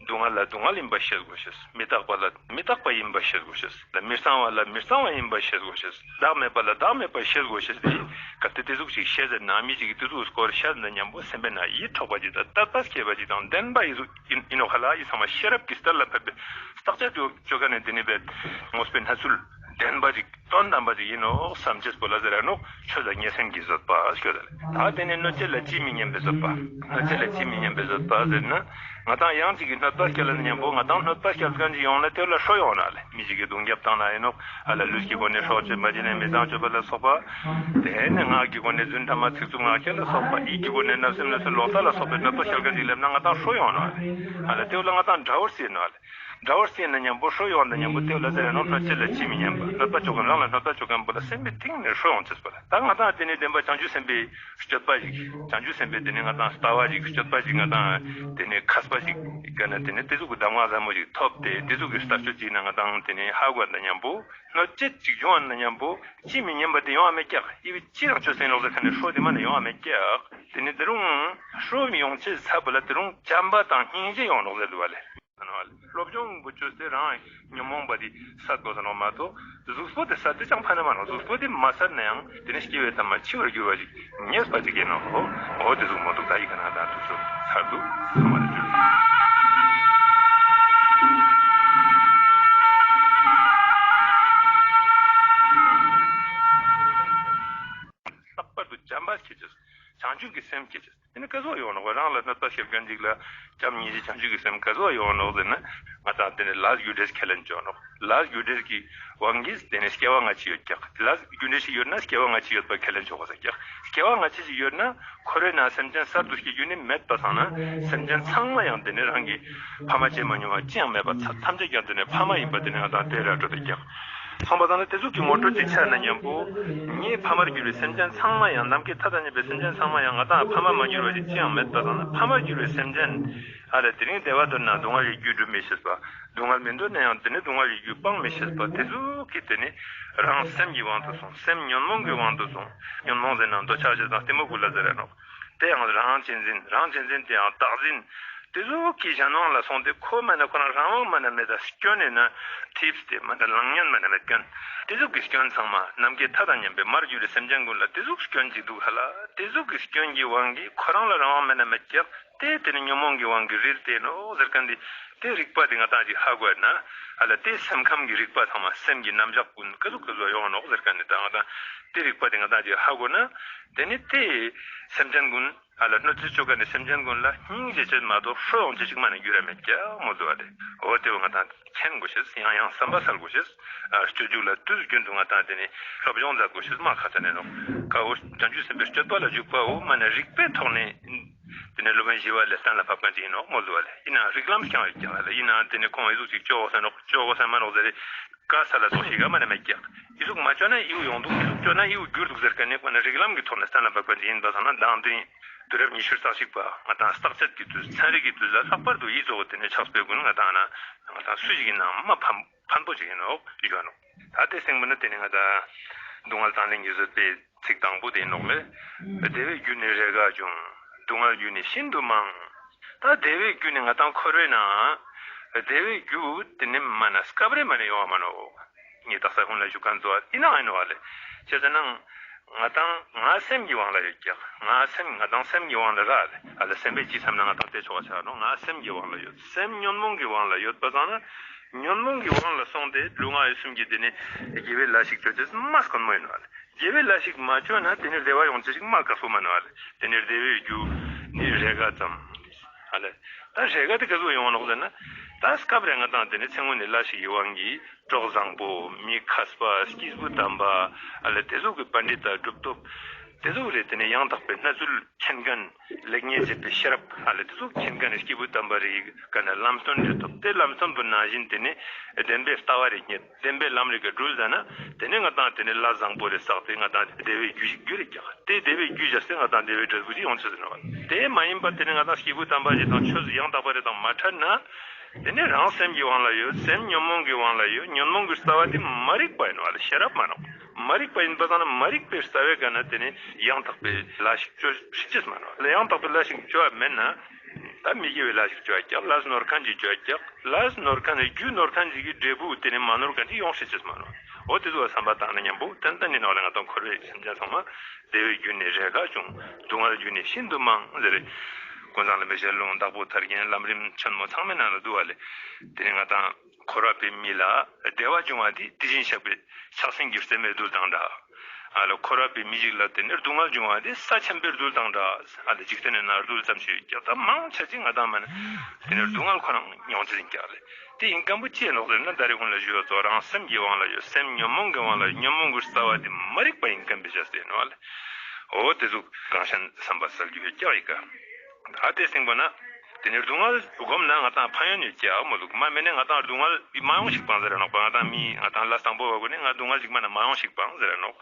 སྡུག་བསྔལ་ལ་སྡུག་བསྔལ་ཡིན་པ་ཤེས་དགོས་ཤེས། མི་རྟག་པ་ལ་མི་རྟག་པ་ཡིན་པ་ཤེས་དགོས་ཤེས། ལ་མི་གཙང་བ་ལ་མི་གཙང་བ་ཡིན་པ་ཤེས་དགོས་ཤེས། བདག་མེད་པ་ལ་བདག་མེད་པ་ཤེས་དགོས་ཤེས་ཏེ། གལ་ཏེ་དེ་ཟུག་ཅིག་ཤེས་ཟེར་ན་མི་ཅིག་གིས་དེ་ཟུག་སྐོར་ཤེས་ན་མཉམ་པོ་སེམས་པའི་ནང་ཡིད་འཕྲོག་པ་ཅིག་དང་དད་པ་སྐྱེས་པ་ཅིག་དང་བདེན་པ་ཡིན་ཟུག་ཡིན་ཡིན་ནོག་ཧ་ལ་ཡིད་ཚང་མ་ཤེས་རབ་ཀྱི་རྩལ་ལ་ཕེབས་པའི་བརྟག་དཔྱད་ཅོ་ཅོ་མཁན་ནི་དེ་ནི་བས་དངོས་པོའི་གནས་ཚུལ་བདེན་པ་ཅིག་དོན་དམ་པ་ཅིག་ཡིན་ནོག་བསམ་ཅེས་པོ་ལ་ཟེར་ར་ནོག་ཆོས་ལ་ངེས་སེམས་ཀྱི་བཟོད་པ་ཞུ་ད་ལེ། ད་དེ་ནི་གནོད་བྱེད་ལ་ཅིས་མི་སྙམ་པའི་བཟོད་པ། གནོད་བྱེད་ལ་ཅིས་མི་སྙམ་པའི་བཟོད་པ་ཟེར་ན། ང་དང་ཡང་ཅིག་གི་གནོད་པ་སྐྱལ་ལ་ནི་མཉམ་པོ་ང་དང་གནོད་པ་སྐྱལ་མཁན་ཅིག་ཡོང་ན་དེ་ལ་ཧྲོ་ཡོང་ན་ལེ། མི་ཞིག་གི་རྡུང་རྒྱབ་བཏང་ན་ཡིན་ནོག་ཨ་ལ་ལུས་ཀྱི་སྒོ་ནས་སྲོག་གཅོད་མ་བྱིན་ནས་མི་ཚངས་སྤྱོད་པ་ལ་སོགས་པ། དེ་ནི་ངག་གི་སྒོ་ནས་རྫུན་ཕྲ་མ་ཚིག་རྩུབ་ངག་འཁྱལ་ལ་སོགས་པ། ཡིད་ཀྱི་སྒོ་ནས་བརྣབ་སེམས་ལ་སོགས་ལོག་ལྟ་ལ་སོགས་པའི་གནོད་པ་སྐྱལ་མཁན་ཅིག་སླེབས་ན་ང་དང་ཧྲོ་ཡོང་ན་ལེ། ཨ་ལ་དེ་ལ་ང་དང་དགྲ་བོར་སྲིད་ན་ལེ། དགྲ་བོར་སྲིད་ན་མཉམ་པོ་ཧྲོ་ཡོང་ན་མཉམ་པོ་དེ་ལ་ཟེར་ནོག་གནོད་བྱེད་ལ་ཅིས་མི་སྙམ་པ། གནོད་པ་ཅོ་མཁན་རང་ལ་གནོད་པ་ཅོ་མཁན་པོ་ལ་སེམས་པའི་གཏིང་ནས་ཧྲོ་ཡོང་ཅེས་པ་ལ། ད་ང་དང་དེ་ནི་བདེན་པ་བྱང་ཆུབ་སེམས་དཔའི་སྤྱོད་པ་ཞིག་བྱང་ཆུབ་སེམས་དཔའི་དེ་ནི་ང་དང་ལྟ་བ་ཞིག་སྤྱོད་པ་ཞིག་ང་དང་དེ་ནི་མཁས་པ་ཞིག་ག་ན་དེ་ནི་དེ་ཟུག་གི་གདམས་ངག་ཟབ་མོ་ཞིག་ཐོབ་སྟེ་དེ་ཟུག་གི་ལྟ་སྤྱོད་ཅིག་ན་ང་དང་དེ་ནི་ཧ་གོ་ན་མཉམ་པོ་གནོད་བྱེད་ཅིག་བྱུང་བ་ན་མཉམ་པོ་ཅིས་མི་སྙམ་པ་དེ་ཡོང་བ་མེད་ཀྱག་ཡི་བི་ཅི་རང་ཆོས་སེང་ལོག་ཟེར་ཁ་ནས་ཧྲོ་དེ་མ་ནི་ཡོང་བ་མེད་ཀྱག་དེ་ནི་དེ་རུང་ཧྲོ་མི་ཡོང་ཅེས་ཚ་བོ་ལ་དེ་རུང་བྱམས་པ་དང་སྙིང་རྗེ་ཡོང་ནོག་ཟེར་འདུག་བ་ལེ། སློབ་སྦྱོང་པོ་བཅོས་ཏེ་རང་ཉོན་མོངས་པ་དེ་བསད་དགོས་ས་ནོག་མ་གཏོགས་གཟུགས་པོ་དེ་བསད་དེ་ཅང་ཕན་ན་མ་ནོག་གཟུགས་པོ་དེ་མ་བསད་ན་ཡང་དེ་ནི་སྐྱེ་བོའི་ཐ་མ་འཆི་བར་འགྱུར་བ་ཞིག་ངེས་པ་ཅིག་ཡིན་ནོག་འོ་དེ་ཟུག་མ་འདུག་ད་ཡི་ག་ན་ད་དུས་ཚོད་ཚར་འདུག་ཚང་མ་ལ་ཇུ་ལེ། ལྷག་པར་དུ་བྱམས་པ་སྐྱེ་ཅེས། བྱང་ཆུབ་ཀྱི་སེམས་སྐྱེ་ཅེས། དེ་ནི་སྐལ་བཟང་ཡོད། ནོག། རང་ལ་གནོད་པ་བསྐྱལ་མཁན་ཅིག་ལ་བྱམས་སྙིང་རྗེ་བྱང་ཆུབ་ཀྱི་སེམས་ག་ཟུག་ཡོང་ནོག་ཟེར་ན། ང་ཏང་དེ་ནི་ལས་རྒྱུ་འབྲས་ཁས་ལེན་ཅོ་ནོག། ལས་རྒྱུ་འབྲས་ཀྱི་དབང་གིས་དེ་ནི་སྐྱེ་བ་སྔ་ཕྱི་ཡོད་ཀྱག། ལས་རྒྱུ་འབྲས་ཤིག་ཡོད་ན་སྐྱེ་བ་སྔ་ཕྱི་ཡོད་པ་ཁས་ལེན་ཆོག་ག་ཟེར་ཀྱག། སྐྱེ་བ་སྔ་ཕྱི་ཞིག་ཡོད་ན་འཁོར་བའི་ནང་སེམས་ཅན་གསར་དུ་སྐྱེ་རྒྱུ་ནི་མེད་པ་སང་ན། སེམས་ཅན་ཚང་མ་ཡང་དེ་ནི་རང་གི་ཕ་མ་སྐྱེས་མ་མྱོང་བ་ཅི་ཡང་མེད་པ་ཐམས་ཅད་ཀྱང་དེ་ནི་ཕ་མ་ཡིན་པ་དེ་ནི་ང་ཏང་དེ་ར་འགྲོ་དེ་ཀྱག། སོང་པ་སང་ན་དེ་ཟུག་གི་ངོ་སྤྲོད་ཅིག་ཆ་ན་མཉམ་པོ། ངའི་ཕ་མར་གྱུར་བའི་སེམས་ཅན་ཚང་མ་ཡང་ནམ་མཁའི་མཐའ་དང་མཉམ་པའི་སེམས་ཅན་ཚང་མ་ཡང་ང་ཏང་ཕ་མ་མ་གྱུར་བ་ཞིག་ཅི་ཡང་མེད་པ་སང་ན་ཕ་མར་གྱུར་བའི་སེམས་ཅན། ཨ་ལ་དེ་རིང་བདེ་བ་འདོད་ན་སྡུག་བསྔལ་གྱི་རྒྱུ་སྒྲུབ་མི་ཤེས་པ། སྡུག་བསྔལ་མི་འདོད་ན་ཡང་དེ་ནི་སྡུག་བསྔལ་གྱི་རྒྱུ་སྤང་མི་ཤེས་པ་དེ་ཟུག་གི་དེ་ནི་རང་སེམས་ཀྱི་དབང་དུ་སོང་། སེམས་ཉོན་མོངས་ཀྱི་དབང་དུ་སོང་། ཉོན་མོངས་ཟེར་ན་འདོད་ཆགས་ཞེ་སྡང་གཏི་མུག་གུ་ལ་ཟེར་ར་ནོག། དེ་ཡང་རང་གཅེས་འཛིན། རང་གཅེས་འཛིན་དེ་ཡང་བདག་འཛིན། དེ་ཟུག་གི་གཞན་དབང་ལ་སོང་སྟེ་ཁོ་མེད་ན་ཁོ་རང་རང་དབང་མ་ན་མེད་ད་སྐྱོན་ནི་ན་ཐིབས་ཏེ་མ་ད་ལང་ཉན་མ་ན་མེད་སྐྱོན། དེ་ཟུག་གི་སྐྱོན་ཚང་མ་ནམ་མཁའི་མཐའ་དང་མཉམ་པའི་མར་གྱུར་རེ་སེམས་ཅན་ཀུན་ལ་དེ་ཟུག་སྐྱོན་ཅིག་འདུག་ཧ་ལ། དེ་ཟུག་གི་སྐྱོན་གྱི་དབང་གིས་ཁོ་རང་ལ་རང་དབང་མ་ན་མེད་ཀྱག། དེ་དེ་ནི་ཉོན་མོངས་ཀྱི་དབང་གིས་རིལ་ཏེ་ནོག་ཟེར་མཁན་འདི། དེ་རིག་པ་དེ་ང་ཏང་ཅིག་ཧ་གོ་ན། ཨ་ལ་དེ་སེམས་ཁམས་ཀྱི་རིག་པ་ཚང་མ་སེམས་ཀྱི་རྣམ་གཞག་ཀུན་ཀ་ཟུག་ཀ་ཟུག་ཡོང་ནོག་ཟེར་མཁན་འདི་ད་ང་ཏང་དེ་རིག་པ་དེ་ང་ཏང་ཅིག་ཧ་གོ་ན། དེ་ནི་དེ་སེམས་ཅན་ཀུན། ཨ་ལ་གནོད་འཚེ་ཅོ་མཁན་ནི་སེམས་ཅན་ཀུན་ལ་སྙིང་རྗེ་ཅན་མ་གཏོགས་ཧྲོ་ཡོང་ཅེས་ཤིག་མ་ནི་འགྱུར་ར་མེད་ཀྱག་མོལ་དུག་པ་ལེ། འོ་དེ་བོ་ང་ཏང་མཁྱེན་དགོས་ཤེས། ཡང་ཡང་བསམ་པ་གསལ་དགོས་ཤེས། ཨ་སྤྱོད་འཇུག་ལ་དུས་རྒྱུན་དུ་ང་ཏང་དེ་ནི་སློབ་སྦྱོང་མཛད་དགོས་ཤེས་མ་ཁག་ཆེ་ནི་ནོག། ཀ་བོ་བྱང་ཆུབ་སེམས་དཔའི་སྤྱོད་པ་ལ་འཇུག་པ་བོ་མ་ནི་རིག་པའི་ཐོག་ནས་དེ་ནི་སློབ་དཔོན་ཞི་བ་ལྷས་གཏན་ལ་ཕབ་མཁན་ཅིག་ཡིན་ནོག་མོལ་དུག་པ་ལེ། ཡིན་ནའང་རིགས་ལམ་རྐྱང་ཡོད་ཀྱག་ལེ། ཡིན་ནའང་དེ་ནི་ཁོང་ཨི་ཟུག་ཅིག་ཅོ་དགོས་ས་ནོག་ཅོ་དགོས་ས་མ་ནོག་ཟེར་རེ། ཀ་ས་ལ་ཙོགས་ཤིག་ག་མ་ནི་མེད་ཀྱག། ཨི་ཟུག་མ་ཅོ་ན་ཨི་བོ་ཡོང་དུག། ཨི་ཟུག་ཅོ་ན་ཨི་བོ་འགྱུར་དུག་ཟེར་མཁན་ནི་ཁོ་ན་རིགས་ལམ་གྱི་ཐོག་ནས་གཏན་ལ་ཕབ་མཁན་ཅིག་ཡིན་པ་སང་ན། མདང་དེ་རིང་དུས་རབས་ཉི་ཤུ་རྩ་གཅིག་པ་ང་ཏང་རྟག་དཔྱད་ཀྱི་དུས། ཚན་རིག་གི་དུས་ལ་ལྷག་པར་དུ་ཨི་ཙོགས་དེ་ནི་ཕྱག་དཔེ་ཀུན་ང་ཏང་ན་ང་ཏང་སུ་ཞིག་ཡིན་ནའང་མ་ཕན་ཕན་པོ་ཅིག་ཡིན་ནོག་ཞུ་ནོག། ད་དེ་སྟེང་པོ་ནི་དེ་ནི་ང་ཏང་སྡུག་བསྔལ་དང་ལེན་གྱི་བཟོད་པའི་ཚིག་དང་པོ་དེ་ནོག་ལེ། བདེ་བའི་རྒྱུ་ནི་རེས་འགའ་འབྱུང་། སྡུག་བསྔལ་རྒྱུ་ནི་ཤིན་ཏུ་མང་། ད་བདེ་བའི་རྒྱུ་ནི་ང་ཏང་འཁོར་བའི་ནང་བདེ་བའི་རྒྱུ་དེ་ནི་མ་ན་སྐབས་རེ་མ་ནི་ཡོང་བ་མ་ནོག། ངས་དག་ས་ཧུན་ལ་ཞུ་མཁན་ཙོགས་ཨིན་ན་ཨིན་ནོག་ལེ། ཅི་ཟེར་ན་ང་ཏང་ང་སེམས་ཀྱི་དབང་ལ་ཡོད་ཀྱག། ང་སེམས་ང་ཏང་སེམས་ཀྱི་དབང་ལ་རག་ལེ། ཨ་ལ་སེམས་པའི་ཅི་བསམ་ན་ང་ཏང་དེ་ཆོག་ཆ་ནོག། ང་སེམས་ཀྱི་དབང་ལ་ཡོད། སེམས་ཉོན་མོངས་ཀྱི་དབང་ལ་ཡོད་པ་སང་ན། ཉོན་མོངས་ཀྱི་དབང་ལ་སོང་སྟེ་ལུས་ངག་ཡིད་གསུམ་གྱི་དེ་ནི་དགེ་བའི་ལས་ཤིག་ཅོ་ཅེས་མ་དཀོན་མོ་ཨིན་ནོག་ལེ། དགེ་བའི་ལས་ཤིག་མ་ཅོ་ན་དེ་ནི་བདེ་བ་ཡོང་ཅེས་ཤིག་མ་དཀགས་པོ་མ་ནོག་ལེ། དེ་ནི་བདེ་བའི་རྒྱུ་ནི་རེས་འགའ་ཙམ། ཨ་ལེ། ད་རེས་འགའ་དེ་ག་ཟུག་ཡོང་ནོག་ཟེར་ན། ད་སྐབས་རེ་ང་ཏང་དེ་ནི་ཚེ་སྔོན་ནི་ལས་ཤིག་གི་དབང་གིས་གྲོགས་བཟང་པོ་མི་མཁས་པ་སྐྱེས་བུ་དམ་པ་ཨ་ལེ་དེ་ཟུག་གི་པཎྜི་ཏ་གྲུབ་ཐོབ་དེ་ཟུག་རེ་དེ་ནི་ཡང་དག་པའི་གནས་ཚུལ་མཁྱེན་མཁན་ལེགས་ཉེས་འབྱེད་པའི་ཤེས་རབ་ཨ་ལེ་དེ་ཟུག་མཁྱེན་མཁན་ནི་སྐྱེས་བུ་དམ་པ་རེ་ག་ནི་ལམ་སྟོན་འདྲི་ཐོབ། དེ་ལམ་སྟོན་པོ་ནང་བཞིན་དེ་ནི་བདེན་པའི་ལྟ་བ་རེ་རྙེད། བདེན་པའི་ལམ་རེ་ག་འགྲུལ་ཟ་ན། དེ་ནས་ང་ཏང་དེ་ནས་ལས་བཟང་པོ་རེ་བསགས་ཏེ་ང་ཏང་བདེ་བའི་རྒྱུ་ཞིག་རྒྱུ་རེ་ཀྱག། དེ་བདེ་བའི་རྒྱུ་བྱས་ཏེ་ང་ཏང་བདེ་བའི་འབྲས་བུ་ཞིག་ཡོང་ཆེས་ནོག། དེ་མ་ཡིན་པ་དེ་ནས་ང་ཏང་སྐྱེས་བུ་དམ་པ་ཞིག་དང་ཆོས་ཡང་དག་པ་རེ་དང་མ་འཕྲད་ན། དེ་ནས་རང་སེམས་ཀྱི་དབང་ལ་ཡོད། སེམས་ཉོན་མོངས་ཀྱི་དབང་ལ་ཡོད། ཉོན་མོངས་ཀྱི་རྩ་བ་དེ་མ་རིག་པ་ཡིན་ནོག་ལེ། ཤེས་རབ་མ་ནོག། མ་རིག་པ་ཡིན་པ་སང་ན་མ་རིག་པའི་རྩ་བའི་ཀ་ན་དེ་ནས་ཡང་དག་པའི་ལས་ཤིག་ཅོ་ཤེས་ཅེས་མ་ནོག་ལེ། ཡང་དག་པའི་ལས་ཤིག་ཅོ་བ་མེད་ན། ད་མི་དགེ་བའི་ལས་ཤིག་ཅོ་ཡ་ཀྱག། ལས་ནོར་མཁན་ཅིག་ཅོ་ཡ་ཀྱག། ལས་ནོར་མཁན་ནི་རྒྱུ་ནོར་མཁན་ཅིག་གི་འབྲས་བུ་དེ་ནི་མ་ནོར་མཁན་ཅིག་ཡོང་ཤེས་ཅེས་མ་ནོག། འོ་དེ་ཚོ་བསམ་པ་བཏང་ན་མཉམ་པོ་ཏན་ཏན་ནི་ནོག་ལེ། ང་ཏང་འཁོར་བའི་སེམས་ཅན་ཚང་མ་བདེ་བའི་རྒྱུ་ནི་རེས་འགའ་འབྱུང་། སྡུག་བསྔལ་རྒྱུ་ནི་ཤིན་ཏུ་མང་ཟེར་རེ། ཀུན་བཟང་ལ་མི་ཤེས་ལུང་བདག་པོ་ཐར་རྒྱན་ལམ་རིམ་ཆེན་མོ་ཚང་མའི་ནང་ལ་འདུག་པ་ལེ། དེ་ནི་ང་ཏང་འཁོར་བ་པའི་མི་ལ་བདེ་བ་འབྱུང་བ་དེ་དེ་བཞིན་གཤེགས་པའི་ཕྱག་སེན་གྱི་རྩེ་མོའི་རྡུལ་དང་འདྲ། ཨ་ལ་འཁོར་བ་པའི་མི་ཞིག་ལ་དེ་ནི་སྡུག་བསྔལ་འབྱུང་བ་དེ་ས་ཆེན་པོའི་རྡུལ་དང་འདྲ། ཨ་ལ་འཇིག་རྟེན་ནི་ན་རྡུལ་ཙམ་ཞིག་ཡོད་ཀྱག། ད་མང་ཆེ་ཅིག་ང་ཏང་མ་ནི་དེ་ནི་སྡུག་བསྔལ་ཁོ་རང་མྱོང་ཅེས་ཡིན་ཀྱག་ལེ། དེ་ཡིན་མཁན་པོ་ཅི་ཡིན་ནོག་ཟེར་ན་ད་རེས་ཀུན་ལ་ཞུས་པ་ཙོགས་རང་སེམས་ཀྱི་དབང་ལ་ཡོད། སེམས་ཉོན་མོངས་ཀྱི་དབང་ལ་ཡོད། ཉོན་མོངས་ཀྱི་རྩ་བ་དེ་མ་རིག་པ་ཡིན་མཁན་པོའི་བྱས་ཏེ་ཡིན་ནོག་ལེ། འོ་དེ་ཚོ་གང་ཤེས་བསམ་པ་གསལ་རྒྱུ་ཡོད་ཀྱག་ཡི་ག། ད་དེ་སྟེང་པོ་ན། དེ་ནས་སྡུག་བསྔལ་སྒོམ་ན་ང་ཏང་ཕན་ཡོན་ཡོད་ཀྱག་མོལ་དུག། མ་མེད་ན་ང་ཏང་སྡུག་བསྔལ་མ་ཡོང་ཞིག་པང་ཟེར་ར་ནོག་པ། ང་ཏང་མི་ང་ཏང་ལས་དང་པོ་བ་གུན་ནི་ང་སྡུག་བསྔལ་ཞིག་མ་ན་མ་ཡོང་ཞིག་པང་ཟེར་ར་ནོག།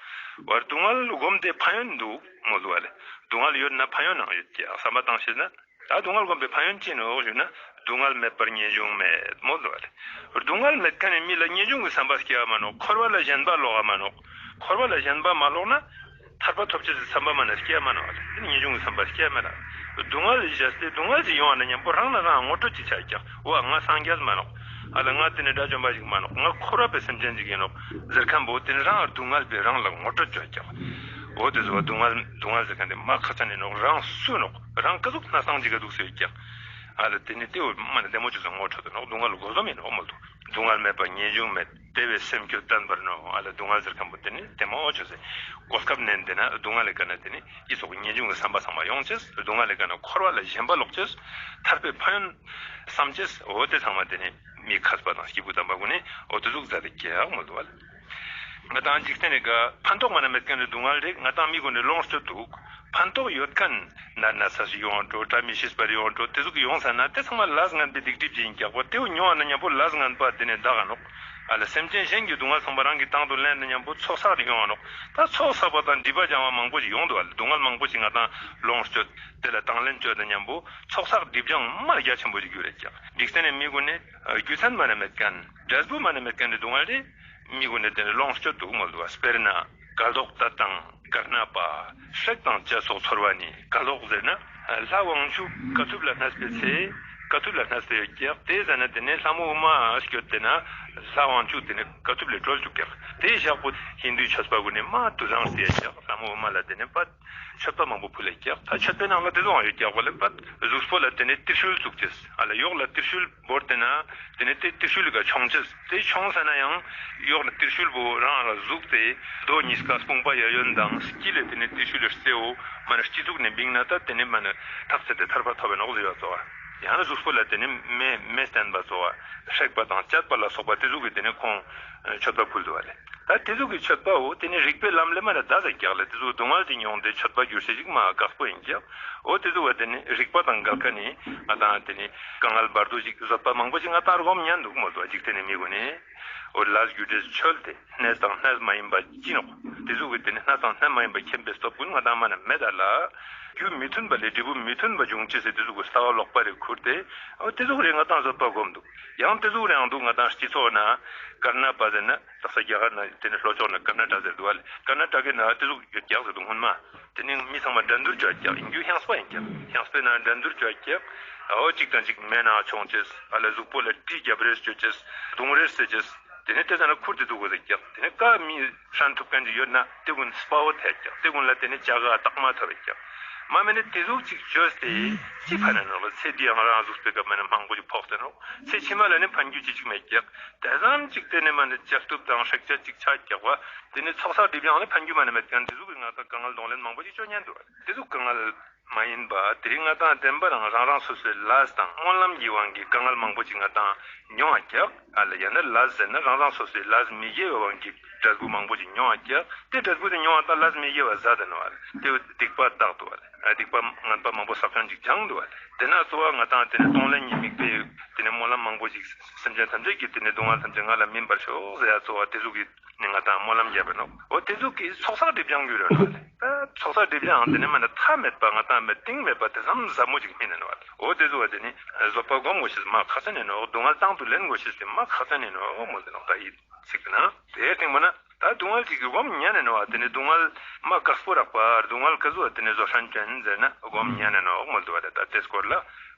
བར་སྡུག་བསྔལ་སྒོམ་དེ་ཕན་ཡོན་འདུག་མོལ་དུག་པ་ལེ། སྡུག་བསྔལ་ཡོད་ན་ཕན་ཡོན་ནང་ཡོད་ཀྱག་བསམ་པ་བཏང་ཤེས་ན། ད་སྡུག་བསྔལ་སྒོམ་པའི་ཕན་ཡོན་ཅི་ནོག་ཞུ་ན། སྡུག་བསྔལ་མེད་པར་ངེས་འབྱུང་མེད་མོལ་དུག་པ་ལེ། སྡུག་བསྔལ་མེད་མཁན་ནི་མི་ལ་ངེས་འབྱུང་གི་བསམ་པ་སྐྱེ་བ་མ་ནོག། འཁོར་བ་ལ་ཞེན་པ་ལོག་ག་མ་ནོག། འཁོར་བ་ལ་ཞེན་པ་མ་ལོག་ན། ཐར་པ་ཐོབ་ཅེས་སི་བསམ་པ་མ་ན་སྐྱེ་མ་ནོག་པ་ལེ། དེ་ནི་ངེས་འབྱུང་གི་བསམ་པ་སྐྱེ་མ་ན། སྡུག་བསྔལ་ཞིག་བྱས་ཏེ་སྡུག་བསྔལ་ཞིག་ཡོང་བ་ན་མཉམ་པོ་རང་ལ་རང་ངོ་སྤྲོད་ཅིག་ཆ་ཀྱག། འོ་ང་སངས་རྒྱས་མ་ནོག། ཨ་ལ་ང་དེ་ནི་དགྲ་བཅོམ་པ་ཞིག་མ་ནོག། ང་འཁོར་བ་པའི་སེམས་ཅན་ཞིག་ཡིན་ནོག་ཟེར་མཁན་པོ་དེ་ནི་རང་སྡུག་བསྔལ་པའི་རང་ལ་ངོ་སྤྲོད་ཅོ་ཀྱག། འོ་དེ་ཚོ་བ་སྡུག་བསྔལ་སྡུག་བསྔལ་ཟེར་མཁན་དེ་མ་ཁ་ཚ་ནི་ནོག། རང་སུ་ནོག། རང་ཀ་ཟུག་ན་སངས་རྒྱས་ཀ་འདུག་ཟེར་ཀྱག། ཨ་ལ་དེ་ནི་དེ་བོ་མ་ནི་བདེ་མོ་ཅོས་ངོ་སྤྲོད་དེ་ནོག། སྡུག་བསྔལ་སྒོ་ཟོམ་ཡིན་ནོག་མོལ་དུག། སྡུག་བསྔལ་མེད་པ་ངེས་འབྱུང་མེད། དེ་བས་སེམས་ཁྱོད་བརྟན་པར་མནོ། ཨ་ལ་སྡུག་བསྔལ་ཟེར་ཁན་པོ་དེ་ནི་དེ་མོ་ཅོས་སེ་གོ་སྐབས་ནན་ཏེ་ན་སྡུག་བསྔལ་ལི་ཀ་ནེ་དེ་ནི་ཨི་ཙོགས་ངེས་འབྱུང་གི་བསམ་པ་ཚང་མ་ཡོང་ཅེས། སྡུག་བསྔལ་ལི་ཀ་ནེ་འཁོར་བ་ལ་ཞེན་པ་ལོག་ཅེས། ཐར་པའི་ཕན་ཡོན་བསམ་ཅེས། འོ་དེ་ཚང་མ་དེ་ནི་མི་མཁས་པ་དང་སྐྱེས་བུ་དམ་པ་གུན་ནི་འོ་དེ་ཟུག་མཛད་དེ་ཀྱག་མོལ་དུག་པ་ལེ། ང་དང་འཇིག་རྟེན་ནི་ཀ་ཕན་ཐོགས་མ་ནེ་མེད་ཁན་ནི་སྡུག་བསྔལ་རེ་ང་དང་མི་གུན་ནི་ལོངས་སྤྱོད་དུག། ཕན་ཐོགས་ཡོད་ཁན་ནད་ན་ཚ་ཞིག་ཡོང་བ་འགྲོ། བཀྲ་མི་ཤིས་པ་རེ་ཡོང་བ་འགྲོ། དེ་ཟུག་གི་ཡོང་ས་ན་དེ་ཚང་མ་ལས་ངན་པའི་སྡིག་སྒྲིབ་ཅིག་ཨིན་ཀྱག་པ། དེ་བོ་མྱོང་བ་ན་ཉམ་པོ་ལས་ངན་པ་དེ་ནི་འདག་ག་ནོག། ཨ་ལ་སེམས་ཅན་གཞན་གྱི་སྡུག་བསྔལ་ཚང་མ་རང་གི་དང་དུ་ལེན་ན་ཉམ་པོ་ཚོགས་བསགས་རེ་ཡོང་བ་ནོག། ད་ཚོགས་བསགས་པ་དང་སྒྲིབ་པ་སྦྱང་བ་མང་པོ་ཞིག་ཡོང་དུག་པ་ལེ། སྡུག་བསྔལ་མང་པོ་ཞིག་ང་དང་ལོངས་སྤྱོད་དེ་ལ་དང་ལེན་ཅོ་ན་ཉམ་པོ་ཚོགས་བསགས་སྒྲིབ་སྦྱང་མ་རྒྱ་ཆེན་པོ་ཞིག་གྱུར་རེ་ཀྱག། འཇིག་རྟེན་ནི་མི་གུན་ནི་རྒྱུ་མཚན་མ་ནེ་མེད་ཁན་འབྲས་བུ་མ་ནེ་མེད་ཁན་ནི་སྡུག་བསྔལ་རེ་མི་གུན་ནི་དེ་ནི་ལོངས་སྤྱོད་དུག་མོལ་དུག་པ། དཔེར་ན་ཀ་ཟློག་ཏ་དང་དཀར་ནག་པ། ཧྲེག་དང་བཅད་སོགས་ཚོར་བ་ནི། ཀ་ཟློག་ཟེར་ན་ལྷ་དབང་ཕྱུག་དཀའ་ཐུབ་ལ་གནས་པའི་ཚེ། དཀའ་ཐུབ་ལ་གནས་པའི་ཡོད་ཀྱག། དེ་ཟེར་ན་དེ་ནི་ལྷ་མོ་ཨུ་མ་སྐྱོད་དེ་ན་ལྷ་དབང་ཕྱུག་དེ་ནི་དཀའ་ཐུབ་ལས་གྲོལ་ཅུག་ཀྱག། དེ་ཞག་པོ་ཧིན་དུའི་ཆོས་པ་གུན་ནི་མ་དུ་རང་སྟེ་ཡོད་ཀྱག། ལྷ་མོ་ཨུ་མ་ལ་དེ་ནི་པ་མཆོད་པ་མང་པོ་ཕུལ་ལེ་ཀྱག། ད་མཆོད་པའི་ནང་ལ་དེ་ཚོའང་ཡོད་ཀྱག་པ་ལེ། པ་གཟུགས་པོ་ལ་དེ་ནི་ཏི་ཤུལ་བཙུགས་ཅེས། ཨ་ལ་ཡོག་ལ་ཏི་ཤུལ་བོར་ཏེ་ན་དེ་ནི་དེ་ཏི་ཤུལ་ལི་ཀ་མཆོང་ཅེས། དེ་མཆོང་ས་ན་ཡང་ཡོག་ལ་ཏི་ཤུལ་བོ་རང་ལ་ཟུག་སྟེ་རྡོ་ཉིས་ཀ་དཔུང་པ་ཡ་ཡོན་དང་དཀྱིལ་ལས་དེ་ནི་ཏི་ཤུལ་ལི་རྩེའོ་མ་ནེ་སྤྱི་གཙུག་ནེ་བིང་ན་ད་དེ་ནི་མ་ནེ་ཐག་ཆད་དེ་ཐར་པ་ཐོབ་པའི་ནོག་ཟེར་བ་ཙོགས། ཡང་ན་གཟུགས་པོ་ལ་དེ་ནི་མེ་མེ་བསྟན་པ་ཙོགས་ཧྲེག་པ་དང་བཅད་པ་ལ་སོགས་པ་དེ་ཟུག་གི་དེ་ནི་ཁོང་མཆོད་པ་ཕུལ་དུག་པ་ལེ། ད་དེ་ཟུག་གི་མཆོད་པའོ་དེ་ནི་རིག་པའི་ལམ་ལས་མ་ནེ་འདའ་ཟེར་ཀྱག་ལེ། དེ་ཟུག་སྡུག་བསྔལ་ཅིག་མྱོང་སྟེ་མཆོད་པ་གྱུར་ས་ཞིག་མ་དཀགས་པོ་ཨིན་ཀྱག། འོ་དེ་ཟུག་པ་དེ་ནི་རིག་པ་དང་འགལ་ཁན་ནི་ང་དང་དེ་ནི་དཀའ་ངལ་བར་དོ་ཞིག་བཟོད་པ་མང་པོ་ཞིག་ང་དང་སྒོམ་ཉན་དུག་མོལ་དུག་པ། འཇིག་རྟེན་ནི་མི་གུན་ནི་འོ་ལས་རྒྱུ་འབྲས་ཆོད་དེ་གནས་དང་གནས་མ་ཡིན་པ་ཅི་ནོག། དེ་ཟུག་གི་དེ་ནི་གནས་དང་གནས་མ་ཡིན་པ་མཁྱེན་པའི་སྟོབས་གུན་ང་དང་མ་ནེ་མེད་ད་ལ། རྒྱུ་མི་མཐུན་པ་ལས་འབྲས་བུ་མི་མཐུན་པ་འབྱུང་ཅེས་སི་དེ་ཟུག་གི་ལྟ་བ་ལོག་པ་རེ་ཁུར་ཏེ་འོ་དེ་ཟུག་རེ་ང་དང་བཟོད་པ་སྒོམ་དུག། ཡང་དེ་ཟུག་རེའང་དུག། ང་དང་སྤྱི་ཚོགས་ན་དཀར་ནག་པ་ཟེར་ན་དག་ས་རྒྱ་གར་ན་དེ་ནི་ལྷོ་ཕྱོགས་ན་དཀར་ནག་གྲྭ་ཟེར་དུག་པ་ལེ། དཀར་ནག་གྲྭ་གི་ན་དེ་ཟུག་ཡོད་ཀྱག་ཟེར་དུག། སྔོན་མ་དེ་ནི་མི་ཚང་མ་འགྲན་བསྡུར་ཅོ་ཀྱག། ཨིན་རྒྱུ་ཧྲེང་སྤོ་ཨིན་ཀྱག། ཧྲེང་སྤོ་ན་འགྲན་བསྡུར་ཅོ་ཀྱག། འོ་གཅིག་དང་གཅིག་མེ་ནང་མཆོང་ཅེས། ཨ་ལ་གཟུགས་པོ་ལ་གྲི་རྒྱབ་རེས་ཅོ་ཅེས། རྡུང་རེས་ཟེར་ཅེས། དེ་ནི་དེ་ཟ་ན་ཁུར་ཏེ་དུག་གོ་ཟེར་ཀྱག། དེ་ནི་ཀ་མི་ཧྲན་ཐུབ་ཁན་ཅིག་ཡོད་ན་དེ་གུན་དཔའ་བོ་ཐེབས་ཀྱག། དེ་གུན་ལ་དེ་ནི་བྱ་དགའ་རྟགས་མ་ཐོབ་ཀྱག། མ་མེད་ན་དེ་ཟུག་ཅིག་ཅོས་ཏེ་ཅི་ཕན་ནི་ནོག་ལེ། ཚེ་འདི་ཡང་རང་གཟུགས་པོའི་ཀ་མ་ནེ་མང་པོ་ཞིག་ཕོག་སྟེ་ནོག། ཚེ་ཕྱི་མ་ལ་ནི་ཕན་རྒྱུ་ཅི་ཞིག་མེད་ཀྱག། དེ་ཙམ་ཅིག་དེ་ནི་མ་ནེ་བཅད་གཏུབ་དང་ཧྲེག་བཅད་ཅིག་ཆ་ཀྱག་པ། དེ་ནི་ཚོགས་བསགས་སྒྲིབ་སྦྱང་ལ་ཕན་རྒྱུ་མ་ནེ་མེད་ཁན་དེ་ཟུག་གི་ང་དང་དཀའ་ངལ་གདོང་ལེན་མང་པོ་ཞིག་ཅོ་ཉན་དུག། དེ་ཟུག་དཀའ་ངལ་མ་ཡིན་པ་དེ་རིང་ང་དང་བདེན་པ་རང་རང་རང་སོ་སོའི་ལས་དང་སྨོན་ལམ་གྱི་དབང་གིས་དཀའ་ངལ་མང་པོ་ཅིག་ང་དང་མྱོང་བ་ཀྱག། ཨ་ལ་ཡང་ན་ལས་ཟེར་ན་རང་རང་སོ་སོའི་ལས་མི་དགེ་བའི་དབང་གིས་འབྲས་བུ་མང་པོ་ཅིག་མྱོང་བ་ཀྱག། དེ་འབྲས་བུ་དེ་མྱོང་བ་དང་ལས་མི་དགེ་བ་ཟད་དེ་ནོག་པ་ལེ། དེ་སྡིག་པ་བཏགས་དུག་པ་ལེ། ཨ་སྡིག་པ་ངན་པ་མང་པོ་བསགས་ཁན་ཅིག་སྦྱངས་དུག་པ་ལེ། དེ་ན་གཙོ་བོ་ང་དང་དེ་ནི་གདོང་ལེན་གྱི་དམིགས་པའི་དེ་ནི་སྨོན་ལམ་མང་པོ་ཅིག་སེམས་ཅན་ཐམས་ཅད་ཀྱི་དེ་ནི་སྡུག་བསྔལ་ཐམས་ཅད་ང་ལ་སྨིན་པར་ཤོག་ཟེར་ཡ་གཙོ་བོ་དེ་ཟུག་གི་ནི་ང་དང་སྨོན་ལམ་རྒྱབ་པ་ནོག། འོ་དེ་ཟུག་གི་ཚོགས་བསགས་སྒྲིབ་སྦྱང་གྱུར་རེ་ནོག་ལེ། ད་ཚོགས་བསགས་སྒྲིབ་སྦྱང་དེ་ནི་མ་ནེ་མཐའ་མེད་པ་ང་དང་མེད་གཏིང་མེད་པ་དེ་ཙམ་ཟབ་མོ་ཅིག་སྨིན་ནི་ནོག། འོ་དེ་ཟུག་པ་དེ་ནི་བཟོད་པ་སྒོམ་དགོས་ཤེས་མ་ཁག་ཅན་ཨིན་ནོག། སྡུག་བསྔལ་དང་དུ་ལེན་དགོས་ཤེས་དེ་མ་ཁག་ཅན་ཨིན་ནོག་མོལ་ཏེ་ནོག། ད་ཨི་ཚིག་ན་དེ་སྟིང་མ་ན་ད་སྡུག་བསྔལ་ཅིག་གི་སྒོམ་ཉན་ནི་ནོག། དེ་ནི་སྡུག་བསྔལ་མ་དཀགས་པོ་རག་པ་སྡུག་བསྔལ་ཀ་ཟུག་པ་དེ་ནི་བཟོད་བསྲན་ཅན་ཟེར་ན་སྒོམ་ཉན་ནི་ནོག་མོལ་དུག་པ་ལེ། ད་དེ་སྐོར་ལ་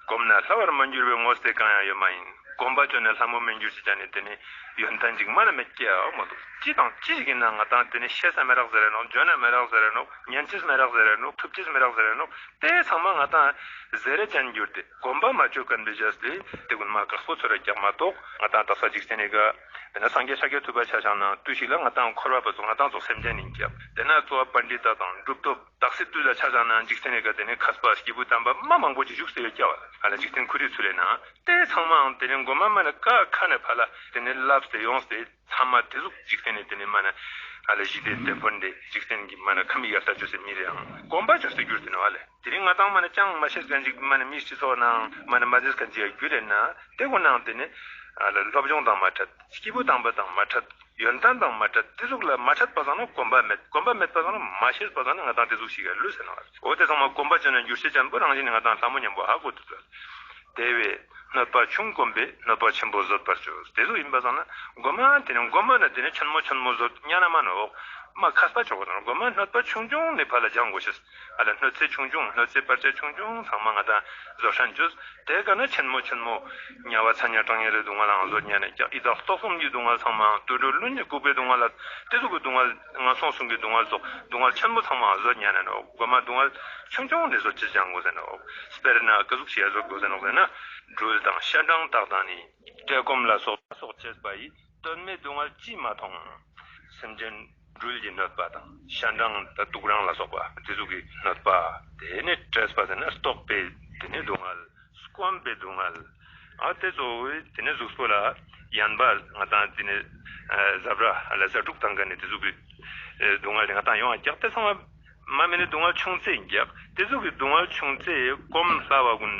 གོམས་ན་སླ་བར་མ་འགྱུར་བའི་དངོས་དེ་གང་ཡང་ཡོད་མ་ཡིན། གོམས་པ་བཅོས་ན་ལྷ་མོ་མི་འགྱུར་ཞེས་བྱ་ནི་དེ་ནི་ཡོན་ཏན་ཅིག་མ་ནེ་མེད་ཀྱག་མོལ་དུག། ཅི་དང་ཅི་ཞིག་ཨིན་ན་ང་དང་དེ་ནི་ཤེས་ས་མི་རག་ཟེར་རེ་ནོག། འཇོན་ན་མི་རག་ཟེར་རེ་ནོག། ཉན་ཅེས་མི་རག་ཟེར་རེ་ནོག། ཐུབ་ཅེས་མི་རག་ཟེར་རེ་ནོག། དེ་ཚང་མ་ང་དང་ཟེར་རེ་ཅན་གྱུར་ཏེ་གོམས་པ་མ་བཅོས་ཁན་པའི་རྗེས་ལ་དེ་གུན་མ་དཀགས་པོ་ཚོར་རེ་ཀྱག་མ་གཏོགས། ང་དང་དག་ས་འཇིག་རྟེན་ནི་ཀ་དེ་ན་སངས་རྒྱས་ཤཱཀྱ་ཐུབ་པ་ཆ་བཞག་ན་དུས་ཤིག་ལ་ང་དང་འཁོར་བ་པ་ཚོ་ང་དང་ཚོ་སེམས་ཅན་ཨིན་ཀྱག། དེ་ན་གཙོ་བོ་པཎྜི་ཏ་དང་གྲུབ་ཐོབ་དག་སའི་དུས་ལ་ཆ་བཞག་ན་འཇིག་རྟེན་ནི་ཀ་དེ་ནི་མཁས་པ་སྐྱེས་བུ་དམ་པ་མ་མང་པོ་ཅིག་བཞུགས་ཏེ་ཡོད་ཀྱག་པ། ཨ་ལ་འཇིག་རྟེན་ཁོ་རའི་ཚུལ་ལས་ན་དེ་ཚང་མའང་དེ་ནི་གོ་མ་མ་ནེ་ཀ་ཁ་ནེ་ཕར་ལ་དེ་ནི་ལབས་ཏེ་ཡོངས་ཏེ་ཚང་མ་དེ་ཟུག་འཇིག་རྟེན་ནི་དེ་ནི་མ་ནེ་ཨ་ལ་ཞི་བདེ་དེ་ཕོན་དེ་འཇིག་རྟེན་གྱི་མ་ནེ་ཁམས་ཡར་ལྟ་ཅོས་སེ་མི་རེའང་གོམས་པ་བཅོས་ཏེ་གྱུར་ཏེ་ནོག་པ་ལེ། དེ་རིང་ང་དང་མ་ནེ་ཅང་མ་ཤེས་ཁན་ཅིག་མ་ནེ་མི་སྤྱི་ཚོགས་ནང་མ་ནེ་མ་འཛེམས་ཁན་ཅིག་གྱུར་ཏེ་ན་དེ་གུན་ནང་དེ་ནི་ཨ་ལ་སློབ་སྦྱོང་དང་མ་འཕྲད། སྐྱེས་བུ་དམ་པ་དང་མ་འཕྲད། ཡོན་ཏན་དང་མ་འཕྲད། དེ་ཟུག་ལ་མ་འཕྲད་པ་ཙམ་ན་གོམས་པ་མེད། གོམས་པ་མེད་པ་ཙམ་ན་མ་ཤེས་པ་ཙམ་ན་ང་དང་དེ་ཟུག་ཞིག་ག་ལུས་ཟེར་ནོག། འོ་དེ་ཚང་མ་གོམས་པ་བཅོས་ན་འགྱུར་ཤེས་ཅན་པོ་རང་བཞིན་ནི་ང་དང་ལྷ་མོ་ཉམ་པོ་ཧ་གོ་དུག་ཟེར། དེ་བས་གནོད་པ་ཆུང་གོམས་པས་གནོད་པ་ཆེན་པོ་བཟོད་པར་བྱོས། དེ་ཟུག་ཨིན་པ་ཙམ་ན་གོམས་པ་དེ་ནི་གོམས་པ་ན་དེ་ནི་ཆེན་མོ་ཆེན་མོ་བཟོད་ཉན་ན་མ་ནོག། མ་མཁས་པ་ཆོག་གོ་ནོག། གོམས་པ་གནོད་པ་ཆུང་ཆུང་ནེ་ཕར་ལ་སྦྱང་དགོས་ཤེས། ཨ་ལ་གནོད་འཚེ་ཆུང་ཆུང་གནོད་འཚེ་བར་ཆད་ཆུང་ཆུང་ཚང་མ་ང་དང་བཟོད་བསྲན་བཅོས། དེ་ཀ་ནེ་ཆེན་མོ་ཆེན་མོ་དམྱལ་བ་ཚ་དམྱལ་གྲང་དམྱལ་རི་སྡུག་བསྔལ་ལའང་བཟོད་ཉན་ནེ་ཀྱག། ཡི་དྭགས་ལྟོགས་སོམ་གྱི་སྡུག་བསྔལ་ཚང་མའང་དུད་འགྲོ་ཀླུ་གཉན་ལྐུགས་པའི་སྡུག་བསྔལ་ལ་དེ་ཟུག་གི་སྡུག་བསྔལ་ངན་སོང་གསུམ་གྱི་སྡུག་བསྔལ་སོགས་སྡུག་བསྔལ་ཆེན་མོ་ཚང་མའང་བཟོད་ཉན་ནེ་ནོག། གོམས་པ་སྡུག་བསྔལ་ཆུང་ཆུང་ནེ་བཟོད་ཅེས་སྦྱང་དགོས་ཟེར་ནོག། དཔེར་ན་ཀ་ཟུག་ཞིག་ཡ་བཟོད་དགོས་ཟེར་ནོག་ཟེར་ན་སྦྲུལ་དང་ཤ་སྦྲང་དག་དང་ནི། བཀྲེས་སྐོམ་ལ་སོགས་སོགས་བྱེད་པ་ཡིས། དོན་མེད་སྡུག་བསྔལ་ཅིས་མ་མཐོང་། སེམས་ཅན་སྦྲུལ་གྱི་གནོད་པ་དང་། ཤ་འགྲངས་དང་དུག་རང་ལ་སོགས་པ་དེ་ཟུག་གི་གནོད་པ། དེ་ནས་བཀྲེས་པ་ཟེར་ན་ལྟོགས་པའི་དེ་ནས་སྡུག་བསྔལ། སྐོམ་པའི་སྡུག་བསྔལ། ཨ་དེ་ཚོ་དེ་ནས་གཟུགས་པོ་ལ་ཡན་པ་ང་དང་དེ་ནས་ཨ་ཟ་འཕྲུག་ལ་ཟ་འཕྲུག་བཏང་མཁན་ནི་དེ་ཟུག་གི་ཨ་སྡུག་བསྔལ་དེ་ང་དང་ཡོང་བ་ཀྱག། དེ་ཚང་མ་མ་མེད་ནི་སྡུག་བསྔལ་ཆུང་ཙེ་ཡིན་ཀྱག། དེ་ཟུག་གི་སྡུག་བསྔལ་ཆུང་ཙེ་སྐོམ་ལྷ་བ་ཀུན་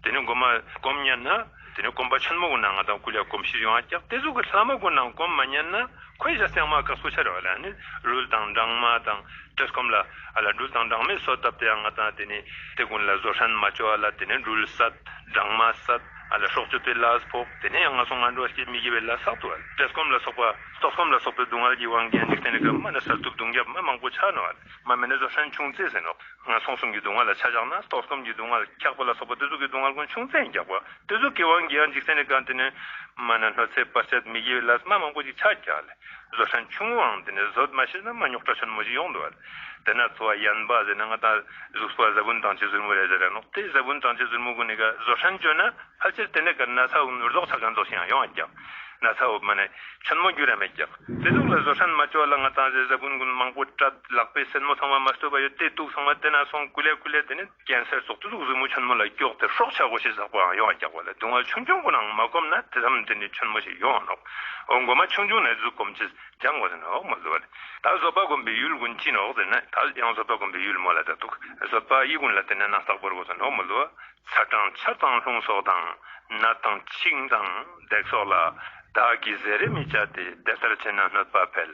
དེ་ནས་སྐོམ་པ་སྐོམ་ཉན་ན་དེ་ནས་སྐོམ་པ་ཆེན་མོ་ཀུན་ན་ང་དང་ཀུ་ལེ་སྐོམ་ཤི་ཡོང་བ་ཀྱག། དེ་ཟུག་གི་ལྷ་མོ་ཀུན་ན་སྐོམ་མ་ཉན་ན་ཁོའི་ཞག་སྟེང་མ་དཀགས་པོ་ཆ་རེ་བ་ལ་ནི་རུལ་དང་སྦྲང་མ་དང་། བཀྲེས་སྐོམ་ལ་ཨ་ལ་སྦྲུལ་དང་སྦྲང་མའི་སོ་བཏབ་སྟེ་ཡང་ང་དང་དེ་ནས་དེ་ཀུན་ལ་བཟོད་བསྲན་མ་བཅོ་བ་ལ་དེ་ནས་སྦྲུལ་བསད། སྦྲང་མ་བསད། ཨ་ལ་སྲོག་གཅོད་པའི་ལས་ཕོག། དེ་ནས་ཡང་ངན་སོང་ངན་འགྲོ་སྐྱེ་མི་དགེ་བའི་ལས་བསགས་ཏོ། བཀྲེས་སྐོམ་ལ་སོགས་པ་ལྟོགས་སྐོམ་ལ་སོགས་པའི་སྡུག་བསྔལ་གྱི་དབང་གིས་འཇིག་རྟེན་ནི་ཀ་མ་ནི་བསད་གཏུབ་རྡུང་རྒྱབ་མ་མང་པོ་ཆ་ནོག། མ་མེད་ནི་བཟོད་བསྲན་ཆུང་ཙེ་ཟེར་ནོག། ངན་སོང་གསུམ་གྱི་སྡུག་བསྔལ་ལ་ཆ་བཞག་ན་ལྟོགས་སྐོམ་གྱི་སྡུག་བསྔལ་འཁྱག་པ་ལ་སོགས་པ་དེ་ཚོ་གི་སྡུག་བསྔལ་ཀུན་ཆུང་ཙེ་ཡིན་ཀྱག་པ། དེ་ཚོ་གི་དབང་གིས་ཡང་འཇིག་རྟེན་ནི་ཀ་དེ་ནས་མ་ནི་གནོད་འཚེ་བར་ཆད་མི་དགེ་བའི་ལས་མ་མང་པོ་ཞིག་ཆ་ཀྱག་ལེ། བཟོད་བསྲན་ཆུང་བའང་དེ་ནས་བཟོད་མ་ཤེས་ན་མ་རྙོག་དྲ་ཆེན་མོ་ཞིག་ཡོང་འདུག་བ། དེ་ན་འཚོ་བ་ཡན་པ་ཟེར་ན་ང་དང་གཟུགས་པོ་ཟ་བུན་དང་ཅི་ཟུར་མོ་རེ་ཟེར་ར་ནོག། དེ་ཟ་བུན་དང་ཅི་ཟུར་མོ་ཀུན་ནི་ཀ་བཟོད་བསྲན་བཅོས་ན་ཕལ་ཆེར་དེ་ནས་ཀ་ན་ཚ་འུ་རྫོགས་ཆ་མཁན་ཙོགས་ཤིག་ཡང་ཡོང་བ་ཀྱག། ན་ཚ་འུ་མ་ནི་ཆེན་མོ་འགྱུར་ར་མེད་ཀྱག། དེ་ཟུག་ལ་བཟོད་བསྲན་མ་བཅོས་ལ་ང་དང་ཟ་བུན་ཀུན་མང་པོ་བཀྲ་ལག་པའི་སེན་མོ་ཚང་མ་མ་བཏུབ་པ་ཡོད་དེ་དུག་ཚང་མ་དེ་ན་སོང་ཀུ་ལེ་ཀུ་ལེ་དེ་ནས་ཀེན་སར་སོགས་དེ་ཟུག་ཟུར་མོ་ཆེན་མོ་ལ་ཀྱོག་དེ་སྲོག་ཆགས་དགོས་ཤེས་ཟག་པའང་ཡོང་བ་ཀྱག་པ་ལེ། སྡུག་བསྔལ་ཆུང་ཆུང་ཀུན་ནང་མ་གོམས་ན་དེ་ཙམ་དེ་ནི་ཆེན་མོ་ཞིག་ཡོང་ནོག། འོ་མགོ་མ་ཆུང་ཆུང་ནས་ཟུག་གོམས་ཅེས་སྦྱང་དགོས་ཟེར་ནོག་མོལ་འདུག་བ་ལེ། ད་བཟོད་པ་སྒོམ་པའི་ཡུལ་ཀུན་ཅི་ནོག་ཟེར་ན་ད་ཡང་བཟོད་པ་སྒོམ་པའི་ཡུལ་མོལ་ལ་ད་འདུག། བཟོད་པ་ཡི་ཀུན་ལ་བརྟེན་ནས་ནང་རྟག་པར་དགོས་ཟེར་ནོག་མོལ་འདུག་བ། ཚ་གྲང་ཆར་དང་རླུང་སོགས་དང་། ནད་དང་འཆིང་དང་བརྡེག་སོགས་ལ། བདག་གིས་བཟེ་རེ་མི་བྱ་སྟེ། དེ་ལྟར་བྱས་ན་གནོད་པ་འཕེལ།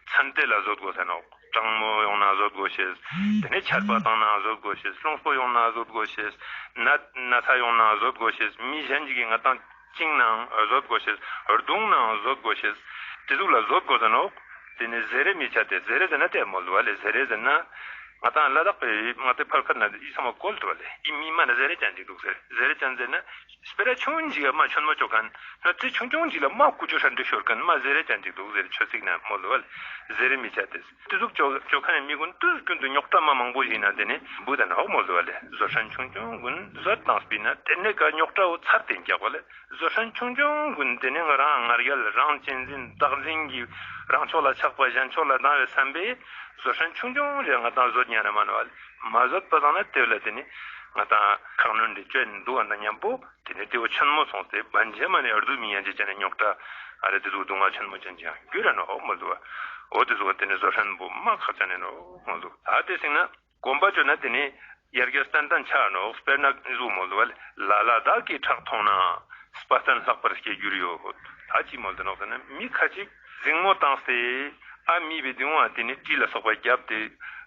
ཚན་ཏེ་ལ་བཟོད་དགོས་ཟེར་ནོག། གྲང་མོ་ཡོང་ན་བཟོད་དགོས་ཤེས། དེ་ནས་ཆར་པ་བཏང་ན་བཟོད་དགོས་ཤེས། རླུང་པོ་ཡོང་ན་བཟོད་དགོས་ཤེས། ནད་ན་ཚ་ཡོང་ན་བཟོད་དགོས་ཤེས། མི་གཞན་ཞིག་གིས་ང་དང་བཅིངས་ནའང་བཟོད་དགོས་ཤེས། རྡུང་ནའང་བཟོད་དགོས་ཤེས། དེ་ཟུག་ལ་བཟོད་དགོས་ཟེར་ནོག། དེ་ནས་བཟེ་རེ་མི་བྱ་སྟེ། བཟེ་རེ་ཟེར་ན་དེ་མོལ་འདུག་བ་ལེ། བཟེ་རེ་ཟེར་ན་ང་དང་ལ་དྭགས་པའི་ང་དེ་ཕལ་ཁ་ན་ཡི་ཚང་མ་བཀོལ་འདུག་བ་ལེ། ཡི་མི་མ་ན་བཟེ་རེ་ཅན་ཅིག་འདུག་ཟེར། བཟེ་རེ་ཅན་ཟེར་ན་སྤེ་ར་ཆུང་ངུན་ཞིག་ག་མ་ཆེན་མོ་བཅོ་མཁན། ན་ཚ་ཆུང་ཆུང་ཞིག་ལ་མ་ཀུ་ཅོ་ཧྲན་ཏེ་ཤོར་མཁན་མ་བཟེ་རེ་ཅན་ཅིག་འདུག་ཟེར། ཆོས་ཚིག་ན་མོལ་འདུག་བ་ལེ། བཟེ་རེ་མི་བྱ་སྟེ། དེ་ཟུག་བཅོ་བཅོ་མཁན་ནི་མི་ཀུན་དུས་རྒྱུན་དུ་རྙོག་དྲ་མ་མང་པོ་ཞིག་ན་དེ་ནས་འབུ་དང་ནོག་མོལ་འདུག་བ་ལེ། བཟོད་བསྲན་ཆུང་ཆུང་ཀུན་བཟོད་དང་སྤེལ་ན་དེ་ནས་ཀ་རྙོག་དྲ་བོ་ཚར་ཏེ་འགྱག་པ་ལེ། བཟོད་བསྲན་ཆུང་ཆུང་ཀུན་དེ་ནས་ང་རང་ང་རྒྱལ་རང་གཅེས་འཛིན་བདག་འཛིན་གྱི་རང་ཕྱོགས་ལ་ཆགས་པ་གཞན་ཕྱོགས་ལ་སྡང་བའི་བསམ་པས་བཟོད་བསྲན་ཆུང་ཆུང་རེ་ང་དང་བཟོད་ཉན་ར་མ་ནོག་བ་ལེ། མ་བཟོད་པ་སང་ན་དེ་ལ་དེ་ནས་ང་དང་ཁག་གནོན་དེ་བཅོས་འདུག་བ་ན་མཉམ་པོ། དེ་ནས་དེ་བོ་ཆེན་མོ་སོང་སྟེ་བན་ཆེན་མ་ནས་ཨར་དུ་མི་ཡན་ཆད་ཅན་ནས་རྙོག་དྲ་ཨ་རེ་དེ་ཟུག་སྡུག་བསྔལ་ཆེན་མོ་ཅན་ཅིག་ཡང་འགྱུར་ར་ནོག་མོལ་འདུག་བ། འོ་དེ་ཟུག་དེ་ནས་བཟོད་བསྲན་པོ་མ་ཁག་ཅན་ནས་ནོག་མོལ་འདུག། ཨ་དེ་སེང་ན་གོམས་པ་བཅོས་ན་དེ་ནས་ཡར་རྒྱས་ཏན་ཏན་ཆ་ནོག། དཔེར་ན་ཟུག་མོལ་འདུག་བ་ལེ། ལ་ལ་བདག་གིས་ཁྲག་འཐུང་ན། སྤ་སྟན་ལྷག་པར་སྐྱེ་འགྱུར་ཡོད། ད་ཅི་མོལ་འདུག་ནོག་ཟེར་ན་མི་ཁ་ཅིག་འཛིང་མོ་བཏང་སྟེ་ཨ་མི་བའི་དེ་བོ་དེ་ནས་གྲི་ལ་སོགས་པ་བརྒྱབ་སྟེ་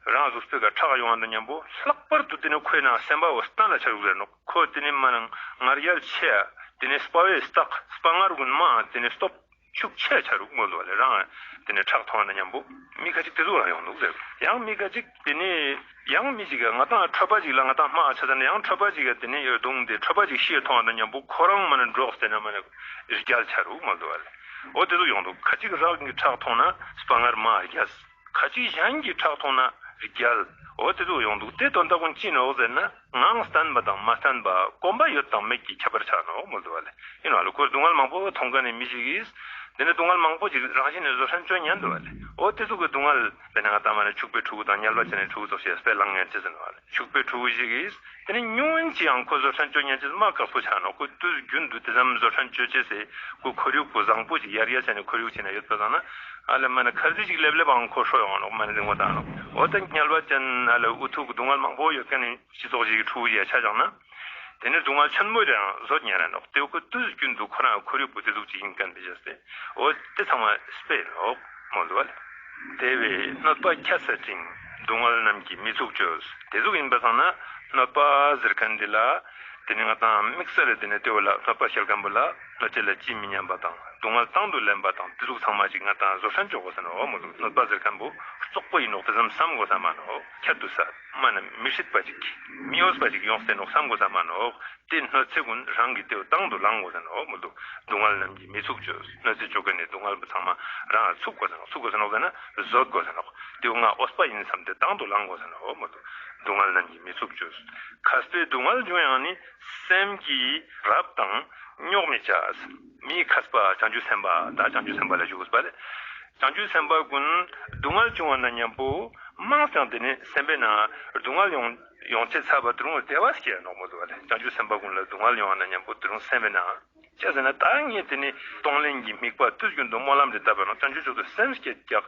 རང་གཟུགས་པོའི་ཀ་ཁྲག་ཡོང་བ་དང་མཉམ་པོ་ལྷག་པར་དུ་དེ་ནས་ཁོའི་ནང་སེམས་པ་བོ་སྟན་ལ་ཆགས་ཟེར་ནོག། ཁོ་དེ་ནས་མ་ནང་ང་རྒྱལ་ཆེ་ཡ་དེ་ནས་སྤ་བོའི་སྟག་སྤ་ངར་ཀུན་མ་དེ་ནས་སྟོབས་ཤུགས་ཆེ་ཆ་རུག་མོལ་འདུག་བ་ལེ། རང་དེ་ནས་ཁྲག་འཐུང་བ་དང་མཉམ་པོ་མི་ཁ་ཅིག་དེ་ཟུག་རང་ཡོང་འདུག་ཟེར། ཡང་མི་ཁ་ཅིག་དེ་ནས་ཡང་མི་ཅིག་ག་ང་དང་ཁྲོ་པ་ཅིག་ལ་ང་དང་མ་ཆ་ཟ་ན་ཡང་ཁྲོ་པ་ཅིག་ག་དེ་ནས་ཡོད་དུང་དེ་ཁྲོ་པ་ཅིག་ཤི་ཡ་འཐུང་བ་དང་མཉམ་པོ་ཁོ་རང་མ་ནས་འགྲོགས་ཏེ་ན་མ་ནས་རྒྱལ་ཆ་རུག་མོལ་འདུག་བ་ལེ། འོ་དེ་ཟུག་ཡོང་འདུག། ཁ་ཅིག་རང་གི་ཁྲག་འཐུང་ན་སྤ་ངར་མ་རྒྱས། ཁ་ཅིག་གཞན་གྱི་ཁྲག་འཐུང་ན་རྒྱལ། འོ་དེ་ཟུག་ཡོང་འདུག། དེ་དོན་དག་ཀུན་ཅི་ནོག་ཟེར་ན་ངང་བརྟན་པ་དང་མ་བརྟན་པ་གོམས་པ་ཡོད་དང་མེད་ཀྱི་ཁྱད་པར་ཆ་ནོག་མོལ་འདུག་བ་ལེ། ཡིན་ནོག་ལེ། ཁོ་སྡུག་བསྔལ་མང་པོ་མཐོང་མཁན་ནི་མི་ཞིག་གིས་དེ་ནས་སྡུག་བསྔལ་མང་པོ་ཞིག་རང་བཞིན་ནས་བཟོད་བསྲན་བཅོ་ཉན་འདུག་བ་ལེ། འོ་དེ་ཟུག་གི་སྡུག་བསྔལ་དེ་ནས་ང་དང་མ་ནས་ཕྱུག་པོའི་ཕྲུ་གུ་དང་དམྱལ་བ་ཅན་ནི་ཕྲུ་གུ་ཙོགས་ཤིག་དཔེ་བླང་ཉན་ཅེས་ཟེར་ནོག་བ་ལེ། ཕྱུག་པོའི་ཕྲུ་གུ་ཞིག་གིས་དེ་ནས་ཉུང་ངུན་ཅིག་ཡང་ཁོ་བཟོད་བསྲན་བཅོ་ཉན་ཅེས་མ་དཀགས་པོ་ཆ་ནོག། ཁོ་དུས་རྒྱུན་དུ་དེ་ཙམ་བཟོད་བསྲན་བཅོ་ཅེས་སི་ཁོ་ཁོར་ཡུག་པོ་བཟང་པོ་ཞིག་ཡར་རྒྱས་ཅན་ནི་ཁོར་ཡུག་ཅིག་ན་ཡོད་པ་སང་ན་ཨ་ལེ་མ་ནས་ཁར་ཟི་ཞིག་ལེབ་ལེབ་ཨང་ཁོ་ཧྲོ་ཡོང་ནོག། མ་ནས་དེ་ངོ་ད་ནོག། འོ་ད་དམྱལ་བ་ཅན་ཨ་ལེ་འུ་ཐུག་སྡུག་བསྔལ་མང་པོ་ཡོད་མཁན་ནི་སྤྱི་ཚོགས་ཤིག་གི་ཕྲུ་གུ་ཞིག་ཆ་བཞག་ན། དེ་ནས་སྡུག་བསྔལ་ཆེན་མོ་རེའང་བཟོད་ཉན་ར་ནོག། དེ་ཁོ་དུས་རྒྱུན་དུ་ཁོ་རང་ཁོར་ཡུག་པོ་དེ་ཟུག་ཅིག་ཡིན་མཁན་དེ་བྱས་ཏེ། འོ་དེ་ཚང་མ་དཔེ་ནོག་མོལ་འདུག་བ་ལེ། དེ་བས་གནོད་པ་ཁྱད་བསད་ཅིང་། སྡུག་བསྔལ་རྣམས་ཀྱིས་མི་ཚུགས་བཅོས། དེ་ཟུག་ཡིན་པ་སང་ན་གནོད་པ་ཟེར་མཁན་འདི་ལ། དེ་ནས་ང་དང་དམིགས་བསལ་དེ་ནས་དེ་བོ་ལ་གནོད་པ་བསྐྱལ་མཁན་པོ་ལ་གནོད་བྱེད་ལ་ཅི་མི་སྙམ་པ་དང་སྡུག་བསྔལ་དང་དུ་ལེན་པ་དང་དེ་ཟུག་ཚང་མ་ཅིག་ང་དང་བཟོད་བསྲན་བཅོ་དགོས་ཟེར་ནོག་མོལ་འདུག། གནོད་པ་ཟེར་མཁན་པོ་བཙོག་པོ་ཡིན་ནོག་དེ་ཙམ་བསམ་དགོས་ས་མ་ནོག། ཁྱད་དུ་བསད་མ་ནས་མི་སྲིད་པ་ཅིག་མི་འོས་པ་ཅིག་ཡོང་སྟེ་ནོག་བསམ་དགོས་ས་མ་ནོག། དེ་གནོད་འཚེ་ཀུན་རང་གི་དེ་བོ་དང་དུ་ལེན་དགོས་ཟེར་ནོག་མོལ་འདུག། སྡུག་བསྔལ་རྣམས་ཀྱིས་མི་ཚུགས་བཅོས། གནོད་འཚེ་བཅོ་མཁན་ནི་སྡུག་བསྔལ་པོ་ཚང་མ་རང་ཚུགས་དགོས་ཟེར་ནོག། ཚུགས་དགོས་ཟེར་ནོག་ཟེར་ན་བཟོད་དགོས་ཟེར་ནོག། དེ་བོ་ང་འོས་པ་ཡིན་བསམ་སྟེ་དང་དུ་ལེན་དགོས་ཟེར་ནོག་མོལ་འདུག། སྡུག་བསྔལ་རྣམས་ཀྱིས་མི་ཚུགས་བཅོས། མཁས་པའི་སྡུག་བསྔལ་འབྱུང་ཡང་ནི། སེམས་ཀྱི་རབ་དང་ རྙོག་མི་བྱ། མིའི་མཁས་པ་བྱང་ཆུབ་སེམས་དཔའ་ད་བྱང་ཆུབ་སེམས་དཔའ་ལ་ཞུ་དགོས་པ་ལེ། བྱང་ཆུབ་སེམས་དཔའ་ཀུན་སྡུག་བསྔལ་བྱུང་བ་ན་མཉམ་པོ་མང་ཙང་དེ་ནི་སེམས་པའི་ནང་སྡུག་བསྔལ་ཡོང་ཡོང་ཅེས་ཚ་བ་དུ་རུང་བདེ་བ་སྐྱེ་ནོག་མོལ་དུ་བ་ལེ། བྱང་ཆུབ་སེམས་དཔའ་ཀུན་ལ་སྡུག་བསྔལ་ཡོང་བ་ན་མཉམ་པོ་དུ་རུང་སེམས་པའི་ནང་ཅི་ཟེར་ན་ད་ངས་དེ་ནི་གཏོང་ལེན་གྱི་དམིགས་པ་དུས་རྒྱུན་དུ་སྨོན་ལམ་རེ་བཏབ་པ་ནང་བྱང་ཆུབ་མཆོག་ཏུ་སེམས་བསྐྱེད་ཀྱག་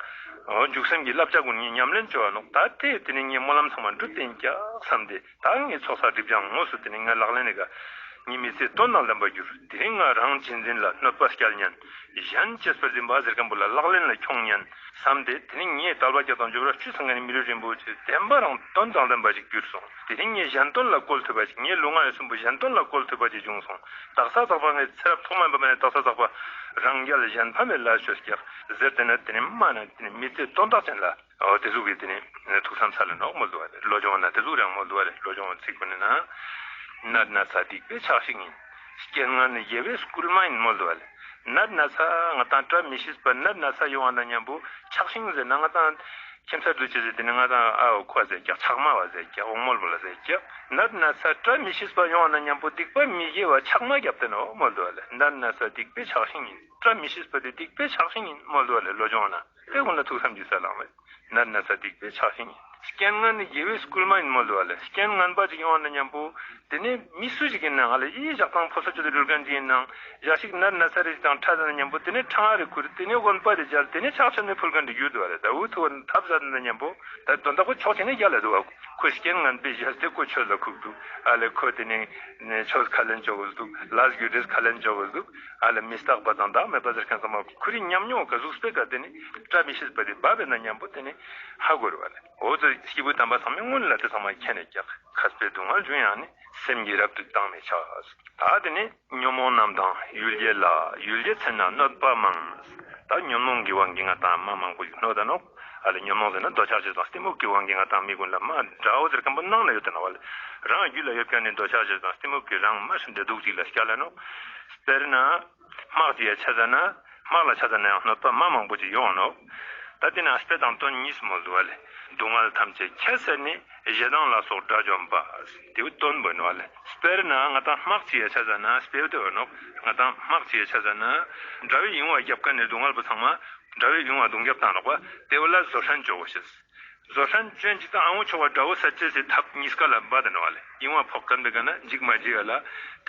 འཇུག་སེམས་ཀྱི་བསླབ་བྱ་ཀུན་ངས་ཉམས་ལེན་བྱོས་པ་ནོག་ད་དེ་དེ་ནི་ངས་སྨོན་ལམ་ཚང་མ་འགྲུབ་བསྟན་ཀྱག་བསམ་སྟེ། ད་ངའི་ཚོགས་བསགས་སྒྲིབ་སྦྱང་དངོས་སུ་དེ་ནི་ངའི་ལག་ལེན་ནི་ཀ་ངའི་མི་ཚེ་དོན་དང་ལྡན་པར་གྱུར། དེ་རིང་ང་རང་གཅེས་འཛིན་ལ་གནོད་པ་བསྐྱལ་ཉན། གཞན་གཅེས་པར་འཛིན་པ་ཟེར་མཁན་པོ་ལ་ལག་ལེན་ལ་ཁྱོང་ཉན་བསམ་སྟེ། དེ་ནི་ངའི་དལ་བ་བརྒྱད་དང་འབྱོར་བ་བཅུ་ཚང་མཁན་ནི་མི་ལུས་རིན་པོ་ཆེ་བདེན་པ་རང་དོན་དང་ལྡན་པ་ཞིག་གྱུར་སོང་། དེ་རིང་ངས་གཞན་དོན་ལ་བཀོལ་ཐུབ་པ་ཞིག་ངའི་ལུས་ངག་ཡིད་གསུམ་པོ་གཞན་དོན་ལ་བཀོལ་ཐུབ་པ་ཞིག་བྱུང་སོང་། དག་ས་དག་པ་ངའི་ཚེ་རབས་ཐོག་མ་ཡིན་པ་མ་ནས་དག་ས་དག་པ་རང་རྒྱལ་གཞན་ཕམ་པའི་ལས་བཅོས་ཀྱག་ཟེར་ཏེ་ནི་དེ་ནི་མ་ན་དེ་ནི་མི་ཚེ་དོན་དག་ཅན་ལ། འོ་དེ་ཟུག་གི་དེ་ནི་ཐུགས་བསམ་ས་ལ་ནོག་མོལ་དུ་བ་ལེ། བློ་སྦྱོང་ན་དེ་ཟུག་རང་མོལ་དུ་བ་ལེ། བློ་སྦྱོང་ཚིག་ཀུན་ནི་ན། ནད་ན་ཚ་སྡིག་པའི་ཆགས་ཤིང་ཡིན། རྐྱེན་ངན་ནི་དགེ་བའི་སྐུལ་མ་ཡིན་མོལ་དུ་བ་ལེ། ནད་ན་ཚ་ང་དང་བཀྲ་མི་ཤིས་པ་ནད་ན་ཚ་ཡོང་བ་ན་མཉམ་པོ་ཆགས་ཤིང་ཟེར་ན་ང་དང་ཁྱིམ་ཚ་དུ་ཅི་ཟེར་དེ་ནི་ང་དང་ཨ་འོ་ཁོ་ཟེར་ཀྱག་ཆགས་མ་བ་ཟེར་ཀྱག་འོ་མོལ་བ་ལ་ཟེར་ཀྱག་ནད་ན་ཚ་བཀྲ་མི་ཤིས་པ་ཡོང་བ་ན་མཉམ་པོ་སྡིག་པ་མི་དགེ་བ་ཆགས་མ་རྒྱབ་སྟེ་ནོག་མོལ་དུ་བ་ལེ། ནད་ན་ཚ་སྡིག་པའི་ཆགས་ཤིང་ཡིན། བཀྲ་མི་ཤིས་པ་དེ་སྡིག་པའི་ཆགས་ཤིང་ཡིན་མོལ་དུ་བ་ལེ། བློ་སྦྱོང་ན། དེ་ཀུན་ལ་ཐུགས་བསམ་ཅིག་ས་ལངས་མེད། ནད་ན་ཚ་སྡིག་པའི་ཆགས་ཤིང་ཡིན། རྐྱེན་ངན་ནི་དགེ་བའི་སྐུལ་མ་ཡིན་མོལ་དུ་བ་ལེ། རྐྱེན་ངན་པ་ཅིག་ཡོང་བ་ན་མཉམ་པོ། དེ་ནི་མི་སུ་ཞིག་ཡིན་ན་ང་ལ་ཡིད་བཞག་སྟངས་ཕོ་ས་ཅོ་དེ་རུལ་མཁན་ཅིག་ཡིན་ནའང་། ཡ་ཞིག་ནད་ན་ཚ་རེ་ཞིག་དང་ཕྲད་ན་མཉམ་པོ་དེ་ནི་ཁྲང་ཨ་རེ་ཁུར་དེ་ནི་དགོན་པ་རེ་མཇལ་དེ་ནི་ཕྱག་མཆོད་ནི་ཕུལ་མཁན་རེ་གྱུར་དུ་བ་རེད། ད་འུ་ཐུ་བ་ཐབས་ཟ་ན་མཉམ་པོ། ད་དོན་དག་པོ་ཕྱོགས་གཅིག་ནི་རྒྱལ་ལ་འདུག་བ། ཁོས་རྐྱེན་ངན་པའི་བཞེས་ཏེ་ཁོ་ཆོས་ལ་ཁུག་འདུག་ཨ་ལེ་ཁོ་དེ་ནི་ཆོས་ཁས་ལེན་ཆོག་གི་འདུག་ལས་རྒྱུ་འབྲས་ཁས་ལེན་ཆོག་གི་འདུག་ཨ་ལེ་མི་རྟག་པ་དང་བདག་མེད་པ་ཟེར་མཁན་ཚང་མ་ཁོ་རའི་ཉམས་མྱོང་ག་ཟུག་སྤེ་ཀ་དེ་ནི་བཀྲ་མི་ཤིས་པ་དེ་བབ་པས་ན་མཉམ་པོ་དེ་ནི་ཧ་གོ་རུ་བ་ལེ། འོ་ཙོ་སྐྱེས་བུ་དམ་པ་ཚང་མའི་སྔོན་ལ་དེ་ཚང་མ་མཁྱེན་ནས་ཀྱག་མཁས་པའི་སྡུག་བསྔལ་འབྱུང་ཡང་ནི། སེམས་ཀྱིས་རབ་ཏུ་བཏང་མི་བྱ། ད་དེ་ནི་ཉོན་མོངས་རྣམས་དང་ཡུལ་གྱི་ལ། ཡུལ་གྱི་མཚན་ན་གནོད་པ་མང་། ད་ཉོན་མོངས་ཀྱི་དབང་གིས་ང་དང་མ་མང་པོ་ཞིག་གནོད་ད་ནོག་ཨ་ལེ་ཉོན་མོངས་ཟེར་ན་འདོད་ཆགས་ཞེ་སྡང་གཏི་མུག་གི་དབང་གིས་ང་དང་མི་ཀུན་ལ་མ་དགྲ་བོ་ཟེར་མཁན་པོ་ནང་ལ་ཡོད་དེ་ནོག་བ་ལེ། རང་རྒྱུད་ལ་ཡོད་མཁན་ནི་འདོད་ཆགས་ཞེ་སྡང་གཏི་མུག་གིས་རང་མ་ཧྲི་འདྲེ་སྡུག་ཅིག་ལ་སྐྱལ་ལ་ནོག་དཔེར་ན། དམག་ཅིག་ཡ་ཆ་ཟ་ན། དམག་ལ་ཆ་ཟ་ན་ཡང་གནོད་པ་མ་མང་པོ་ཅིག་ཡོང་ནོག་ད་དེ་ན་དཔེ་དང་དོན་གཉིས་མོལ་དུ་བ་ལེ། སྡུག་བསྔལ་ཐམས་ཅད་ཁྱད་བསད་ནས། ཞེ་སྡང་ལ་སོགས་དགྲ་བཅོམ་པ། དེའུ་དོན་པོ་ནོག་ལེ། དཔེར་ན་ང་དང་དམག་ཅིག་ཡ་ཆ་ཟ་ན་དཔེ་དེ་བ་ནོག་ང་དང་དམག་ཅིག་ཡ་ཆ་ཟ་ན། དགྲ་བོའི་ཡུང་བ་རྒྱབ་ཀ་ནས་སྡུག་བསྔལ་པོ་ཚང་མ། དགྲ་བོའི་ཡུང་བ་རྡུང་རྒྱབ་བཏང་ནོག་པ། དེ་བོ་ལ་བཟོད་བསྲན་བཅོ་དགོས་ཤེས། བཟོད་བསྲན་བཅོན་ཅིག་དང་ཨ་བོ་ཆོག་པ་དགྲ་བོ་སད་ཅེས་སི་ཐབས་གཉིས་ཀ་ལ་བ་དེ་ནོག་ལེ། ཡུང་བ་ཕོག་མཁན་པའི་ཀ་ན་འཇིགས་མ་འཇིགས་ཡ་ལ།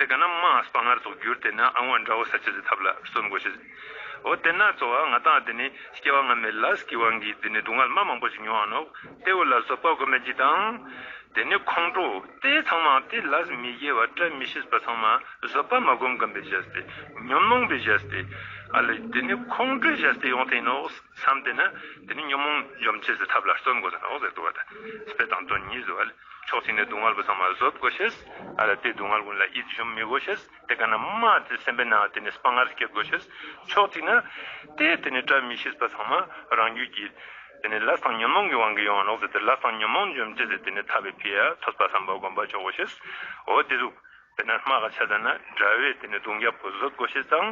དེ་ཀ་ན་མ་སྤང་ངར་ཙོགས་གྱུར་ཏེ་ན་ཨ་བོ་དགྲ་བོ་སད་ཅེས་སི་ཐབས་ལ་བརྩོན་དགོས་ཤེས། འོ་དེ་ན་གཙོ་བ་ང་དང་དེ་ནི་སྐྱེ་བ་སྔ་མའི་ལས་ཀྱི་དབང་གིས་དེ་ནི་སྡུག་བསྔལ་མ་མང་པོ་ཞིག་མྱོང་བ་ནོག་དེ་བོ་ལ་བཟོད་པ་སྒོམ་མེད་ཅིག་དང་། དེ་ནི་ཁོང་ཁྲོ་དེ་ཚང་མ་དེ་ལས་མི་དགེ་བ་བཀྲ་མི་ཤིས་པ་ཚང་མ་བཟོད་པ་མ་སྒོམ་མཁན་པའི་བཞེས་ཏེ། ཉོན་མོངས་པའི་བཞེས་ཏེ། ཨ་ལེ་དེ་ནི་ཁོང་ཁྲོའི་བཞེས་ཏེ་ཡོང་དེ་ནོག་བསམ་དེ་ན་དེ་ནི་ཉོན་མོངས་འཇོམས་ཅེས་སི་ཐབས་ལ་བརྩོན་དགོས་ཟེར་ནོག་ཟེར་དུ་བ་ད། དཔེ་དང་དོན་གཉིས་ཟེར་བ་ལེ། ཕྱོགས་གཅིག་ནས་སྡུག་བསྔལ་པོ་ཚང་མ་བཟོད་དགོས་ཤེས། ཨ་ལ་དེ་སྡུག་བསྔལ་ཀུན་ལ་ཡིད་ཞུམ་མི་དགོས་ཤེས། དེ་ཀ་ན་མ་དེ་སེམས་པའི་ནང་དེ་ནི་སྤང་ངར་སྐྱེ་དགོས་ཤེས། ཕྱོགས་གཅིག་ན་དེ་དེ་ནི་བཀྲ་མི་ཤིས་པ་ཚང་མ་རང་རྒྱུད་ཀྱི་དེ་ནི་ལས་དང་ཉོན་མོངས་ཀྱི་དབང་གིས་ཡོང་བ་ནོག་ཟེར་ཏེ་ལས་དང་ཉོན་མོངས་འཇོམས་ཅེས་ཟེར་དེ་ནི་ཐར་པའི་ཕི་ཡ་ཐོས་པ་བསམ་པ་སྒོམ་པ་བཅོ་དགོས་ཤེས། འོ་དེ་ཟུག་དཔེར་ན་དམག་ག་ཆ་ཟ་ན་དགྲ་བོའི་དེ་ནི་རྡུང་རྒྱབ་པོ་བཟོད་དགོས་ཤེས་དང་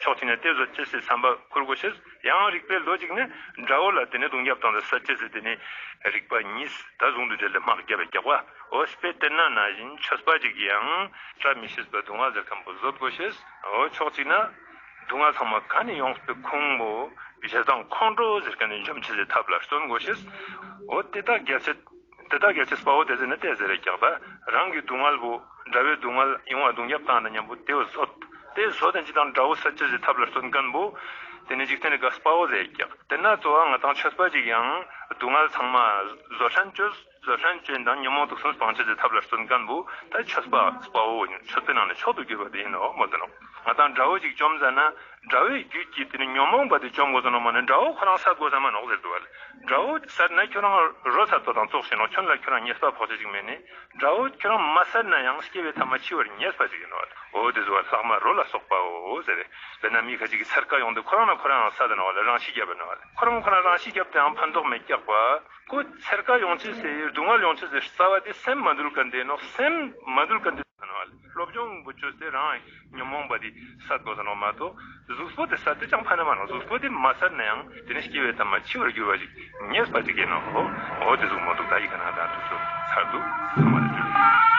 ཕྱོགས་གཅིག་ན་དེ་བཟོད་ཅེས་སི་བསམ་པ་ཁུར་དགོས་ཤེས། ཡང་རིག་པའི་ལོ་གཅིག་ནི་དགྲ་བོ་ལ་དེ་ནི་རྡུང་རྒྱབ་བཏང་སྟེ་སད་ཅེས་སི་དེ་ནི་རིག་པ་གཉིས་ད་ཟུང་དུ་འབྲེལ་ཏེ་དམག་རྒྱབ་པའི་རྒྱག་པ། འོ་དཔེ་དེ་ན་ན་བཞིན་ཆོས་པ་ཅིག་ཡང་བཀྲ་མི་ཤིས་པ་སྡུག་བསྔལ་ཟེར་མཁན་པོ་བཟོད་དགོས་ཤེས། འོ་ཕྱོགས་གཅིག་ན་སྡུག་བསྔལ་ཚང་མ་ག་ནས་ཡོངས་པའི་ཁུངས་པོ་ཞེ་སྡང་ཁོང་ཁྲོ་ཟེར་མཁན་ནི་འཇོམས་ཅེས་སི་ཐབས་ལ་བརྩོན་དགོས་ཤེས། འོ་དེ་དག་རྒྱལ་ཆེ། དེ་དག་རྒྱལ་ཆེ་དཔའ་བོ་དེ་ཟེར་ན་དེ་ཟེར་རེ་རྒྱག་ད་རང་གི་སྡུག་བསྔལ་བོ་དགྲ་བོའི་སྡུག་བསྔལ་ཡོང་བ་རྡུང་རྒྱབ་བཏང་ན་མཉམ་པོ་དེ་བོ་བཟོད། དེ་བཟོད་དེ་ཅི་དང་དགྲ་བོ་སད་ཅེས་སི་ཐབས་ལ་བརྩོན་མཁན་བོ་དེ་ནི་འཇིག་རྟེན་ནི་ཀ་དཔའ་བོ་ཟེར་རྒྱག་དེ་ན་གཙོ་བ་ང་དང་ཆོས་པ་ཅིག་ཡང་སྡུག་བསྔལ་ཚང་མ་བཟོད་བསྲན་བཅོས། བཟོད་བསྲན་བཅོས་དང་ཉོན་མོངས་དུག་གསུམ་སྤང་ཅེས་སི་ཐབས་ལ་བརྩོན་མཁན་བོ་ད་ཆོས་པ་དཔའ་བོ་ཡིན། ཆོས་པའི་ནང་ནས་མཆོག་ཏུ་གྱུར་པ་དེ་ཡིན་ནོག་མོལ་དུ་ནོག་ང་དང་དགྲ་བོ་ཅིག་བཅོམ་ཟ་ན། དགྲ་བོའི་རྒྱུད་ཀྱི་དེ་ནི་ཉོན་མོངས་པ་དེ་བཅོམ་དགོས་ས་ནོག་མ་ནི་དགྲ་བོ་ཁོ་རང་སད་དགོས་ས་མ་ནོག་ཟེར་འདུག་བ་ལེ། དགྲ་བོ་སད་ན་ཁྱོད་རང་རོ་ཚ་ཏོ་དང་ཙོགས་ཤིག་ནོག་ཁྱོད་ལ་ཁྱོད་རང་ཉེས་པ་ཕོག་ཅེས་ཅིག་མེད་ནི། དགྲ་བོ་ཁྱོད་རང་མ་སད་ན་ཡང་སྐྱེ་བའི་ཐ་མ་འཆི་བར་ཉེས་པ་ཅིག་ཡིན་ནོག་བ་ལེ། འོ་དེ་ཟུག་བ་ལྷག་མ་རོ་ལ་སོགས་པའོ་ཟེར་རེ། དཔེར་ན་མི་ཁ་ཅིག་གི་ཚེར་ཀ་ཡོང་དུས་ཁོ་རང་ན་ཁོ་རང་ཡང་སད་ནོག་བ་ལེ། རང་ཤི་རྒྱབ་པ་ནོག་བ་ལེ། ཁོ་རང་ཁོ་རང་རང་ཤི་རྒྱབ་དེའང་ཕན་ཐོགས་མེད་ཀྱག་པ། ཁོ་ཚེར་ཀ་ཡོང་ཅེས་སི་སྡུག་བསྔལ་ཡོང་ཅེས་སི་རྩ་བ་དེ་སེམས་མ་དུལ་མཁན་དེ་ནོག་སེམས་མ་དུལ་མཁན་དེ་ནོག་བ་ལེ། སློབ་སྦྱོང་བོ་བཅོས་ཏེ་རང་ཉོན་མོངས་པ་དེ་སད་དགོས་ས་ནོག་མ་གཏོགས། གཟུགས་པོ་དེ་སད་དེ་ཅང་ཕན་ན་མ་ནོག་གཟུགས་པོ་དེ་མ་སད་ན་ཡང་དེ་ནི་སྐྱེ་བའི་ཐ་མ་འཆི་བར་འགྱུར་བ་ཞིག་ཉེས་པ་ཅིག་ཡིན་ནོག་འོ་དེ་ཟུག་མོལ་དུག་ད་ཡི་ག་ན་ད་དུ་ཚོ་ཚར་དུ་ཚང་མ་ལ་ཇུ་ལེ།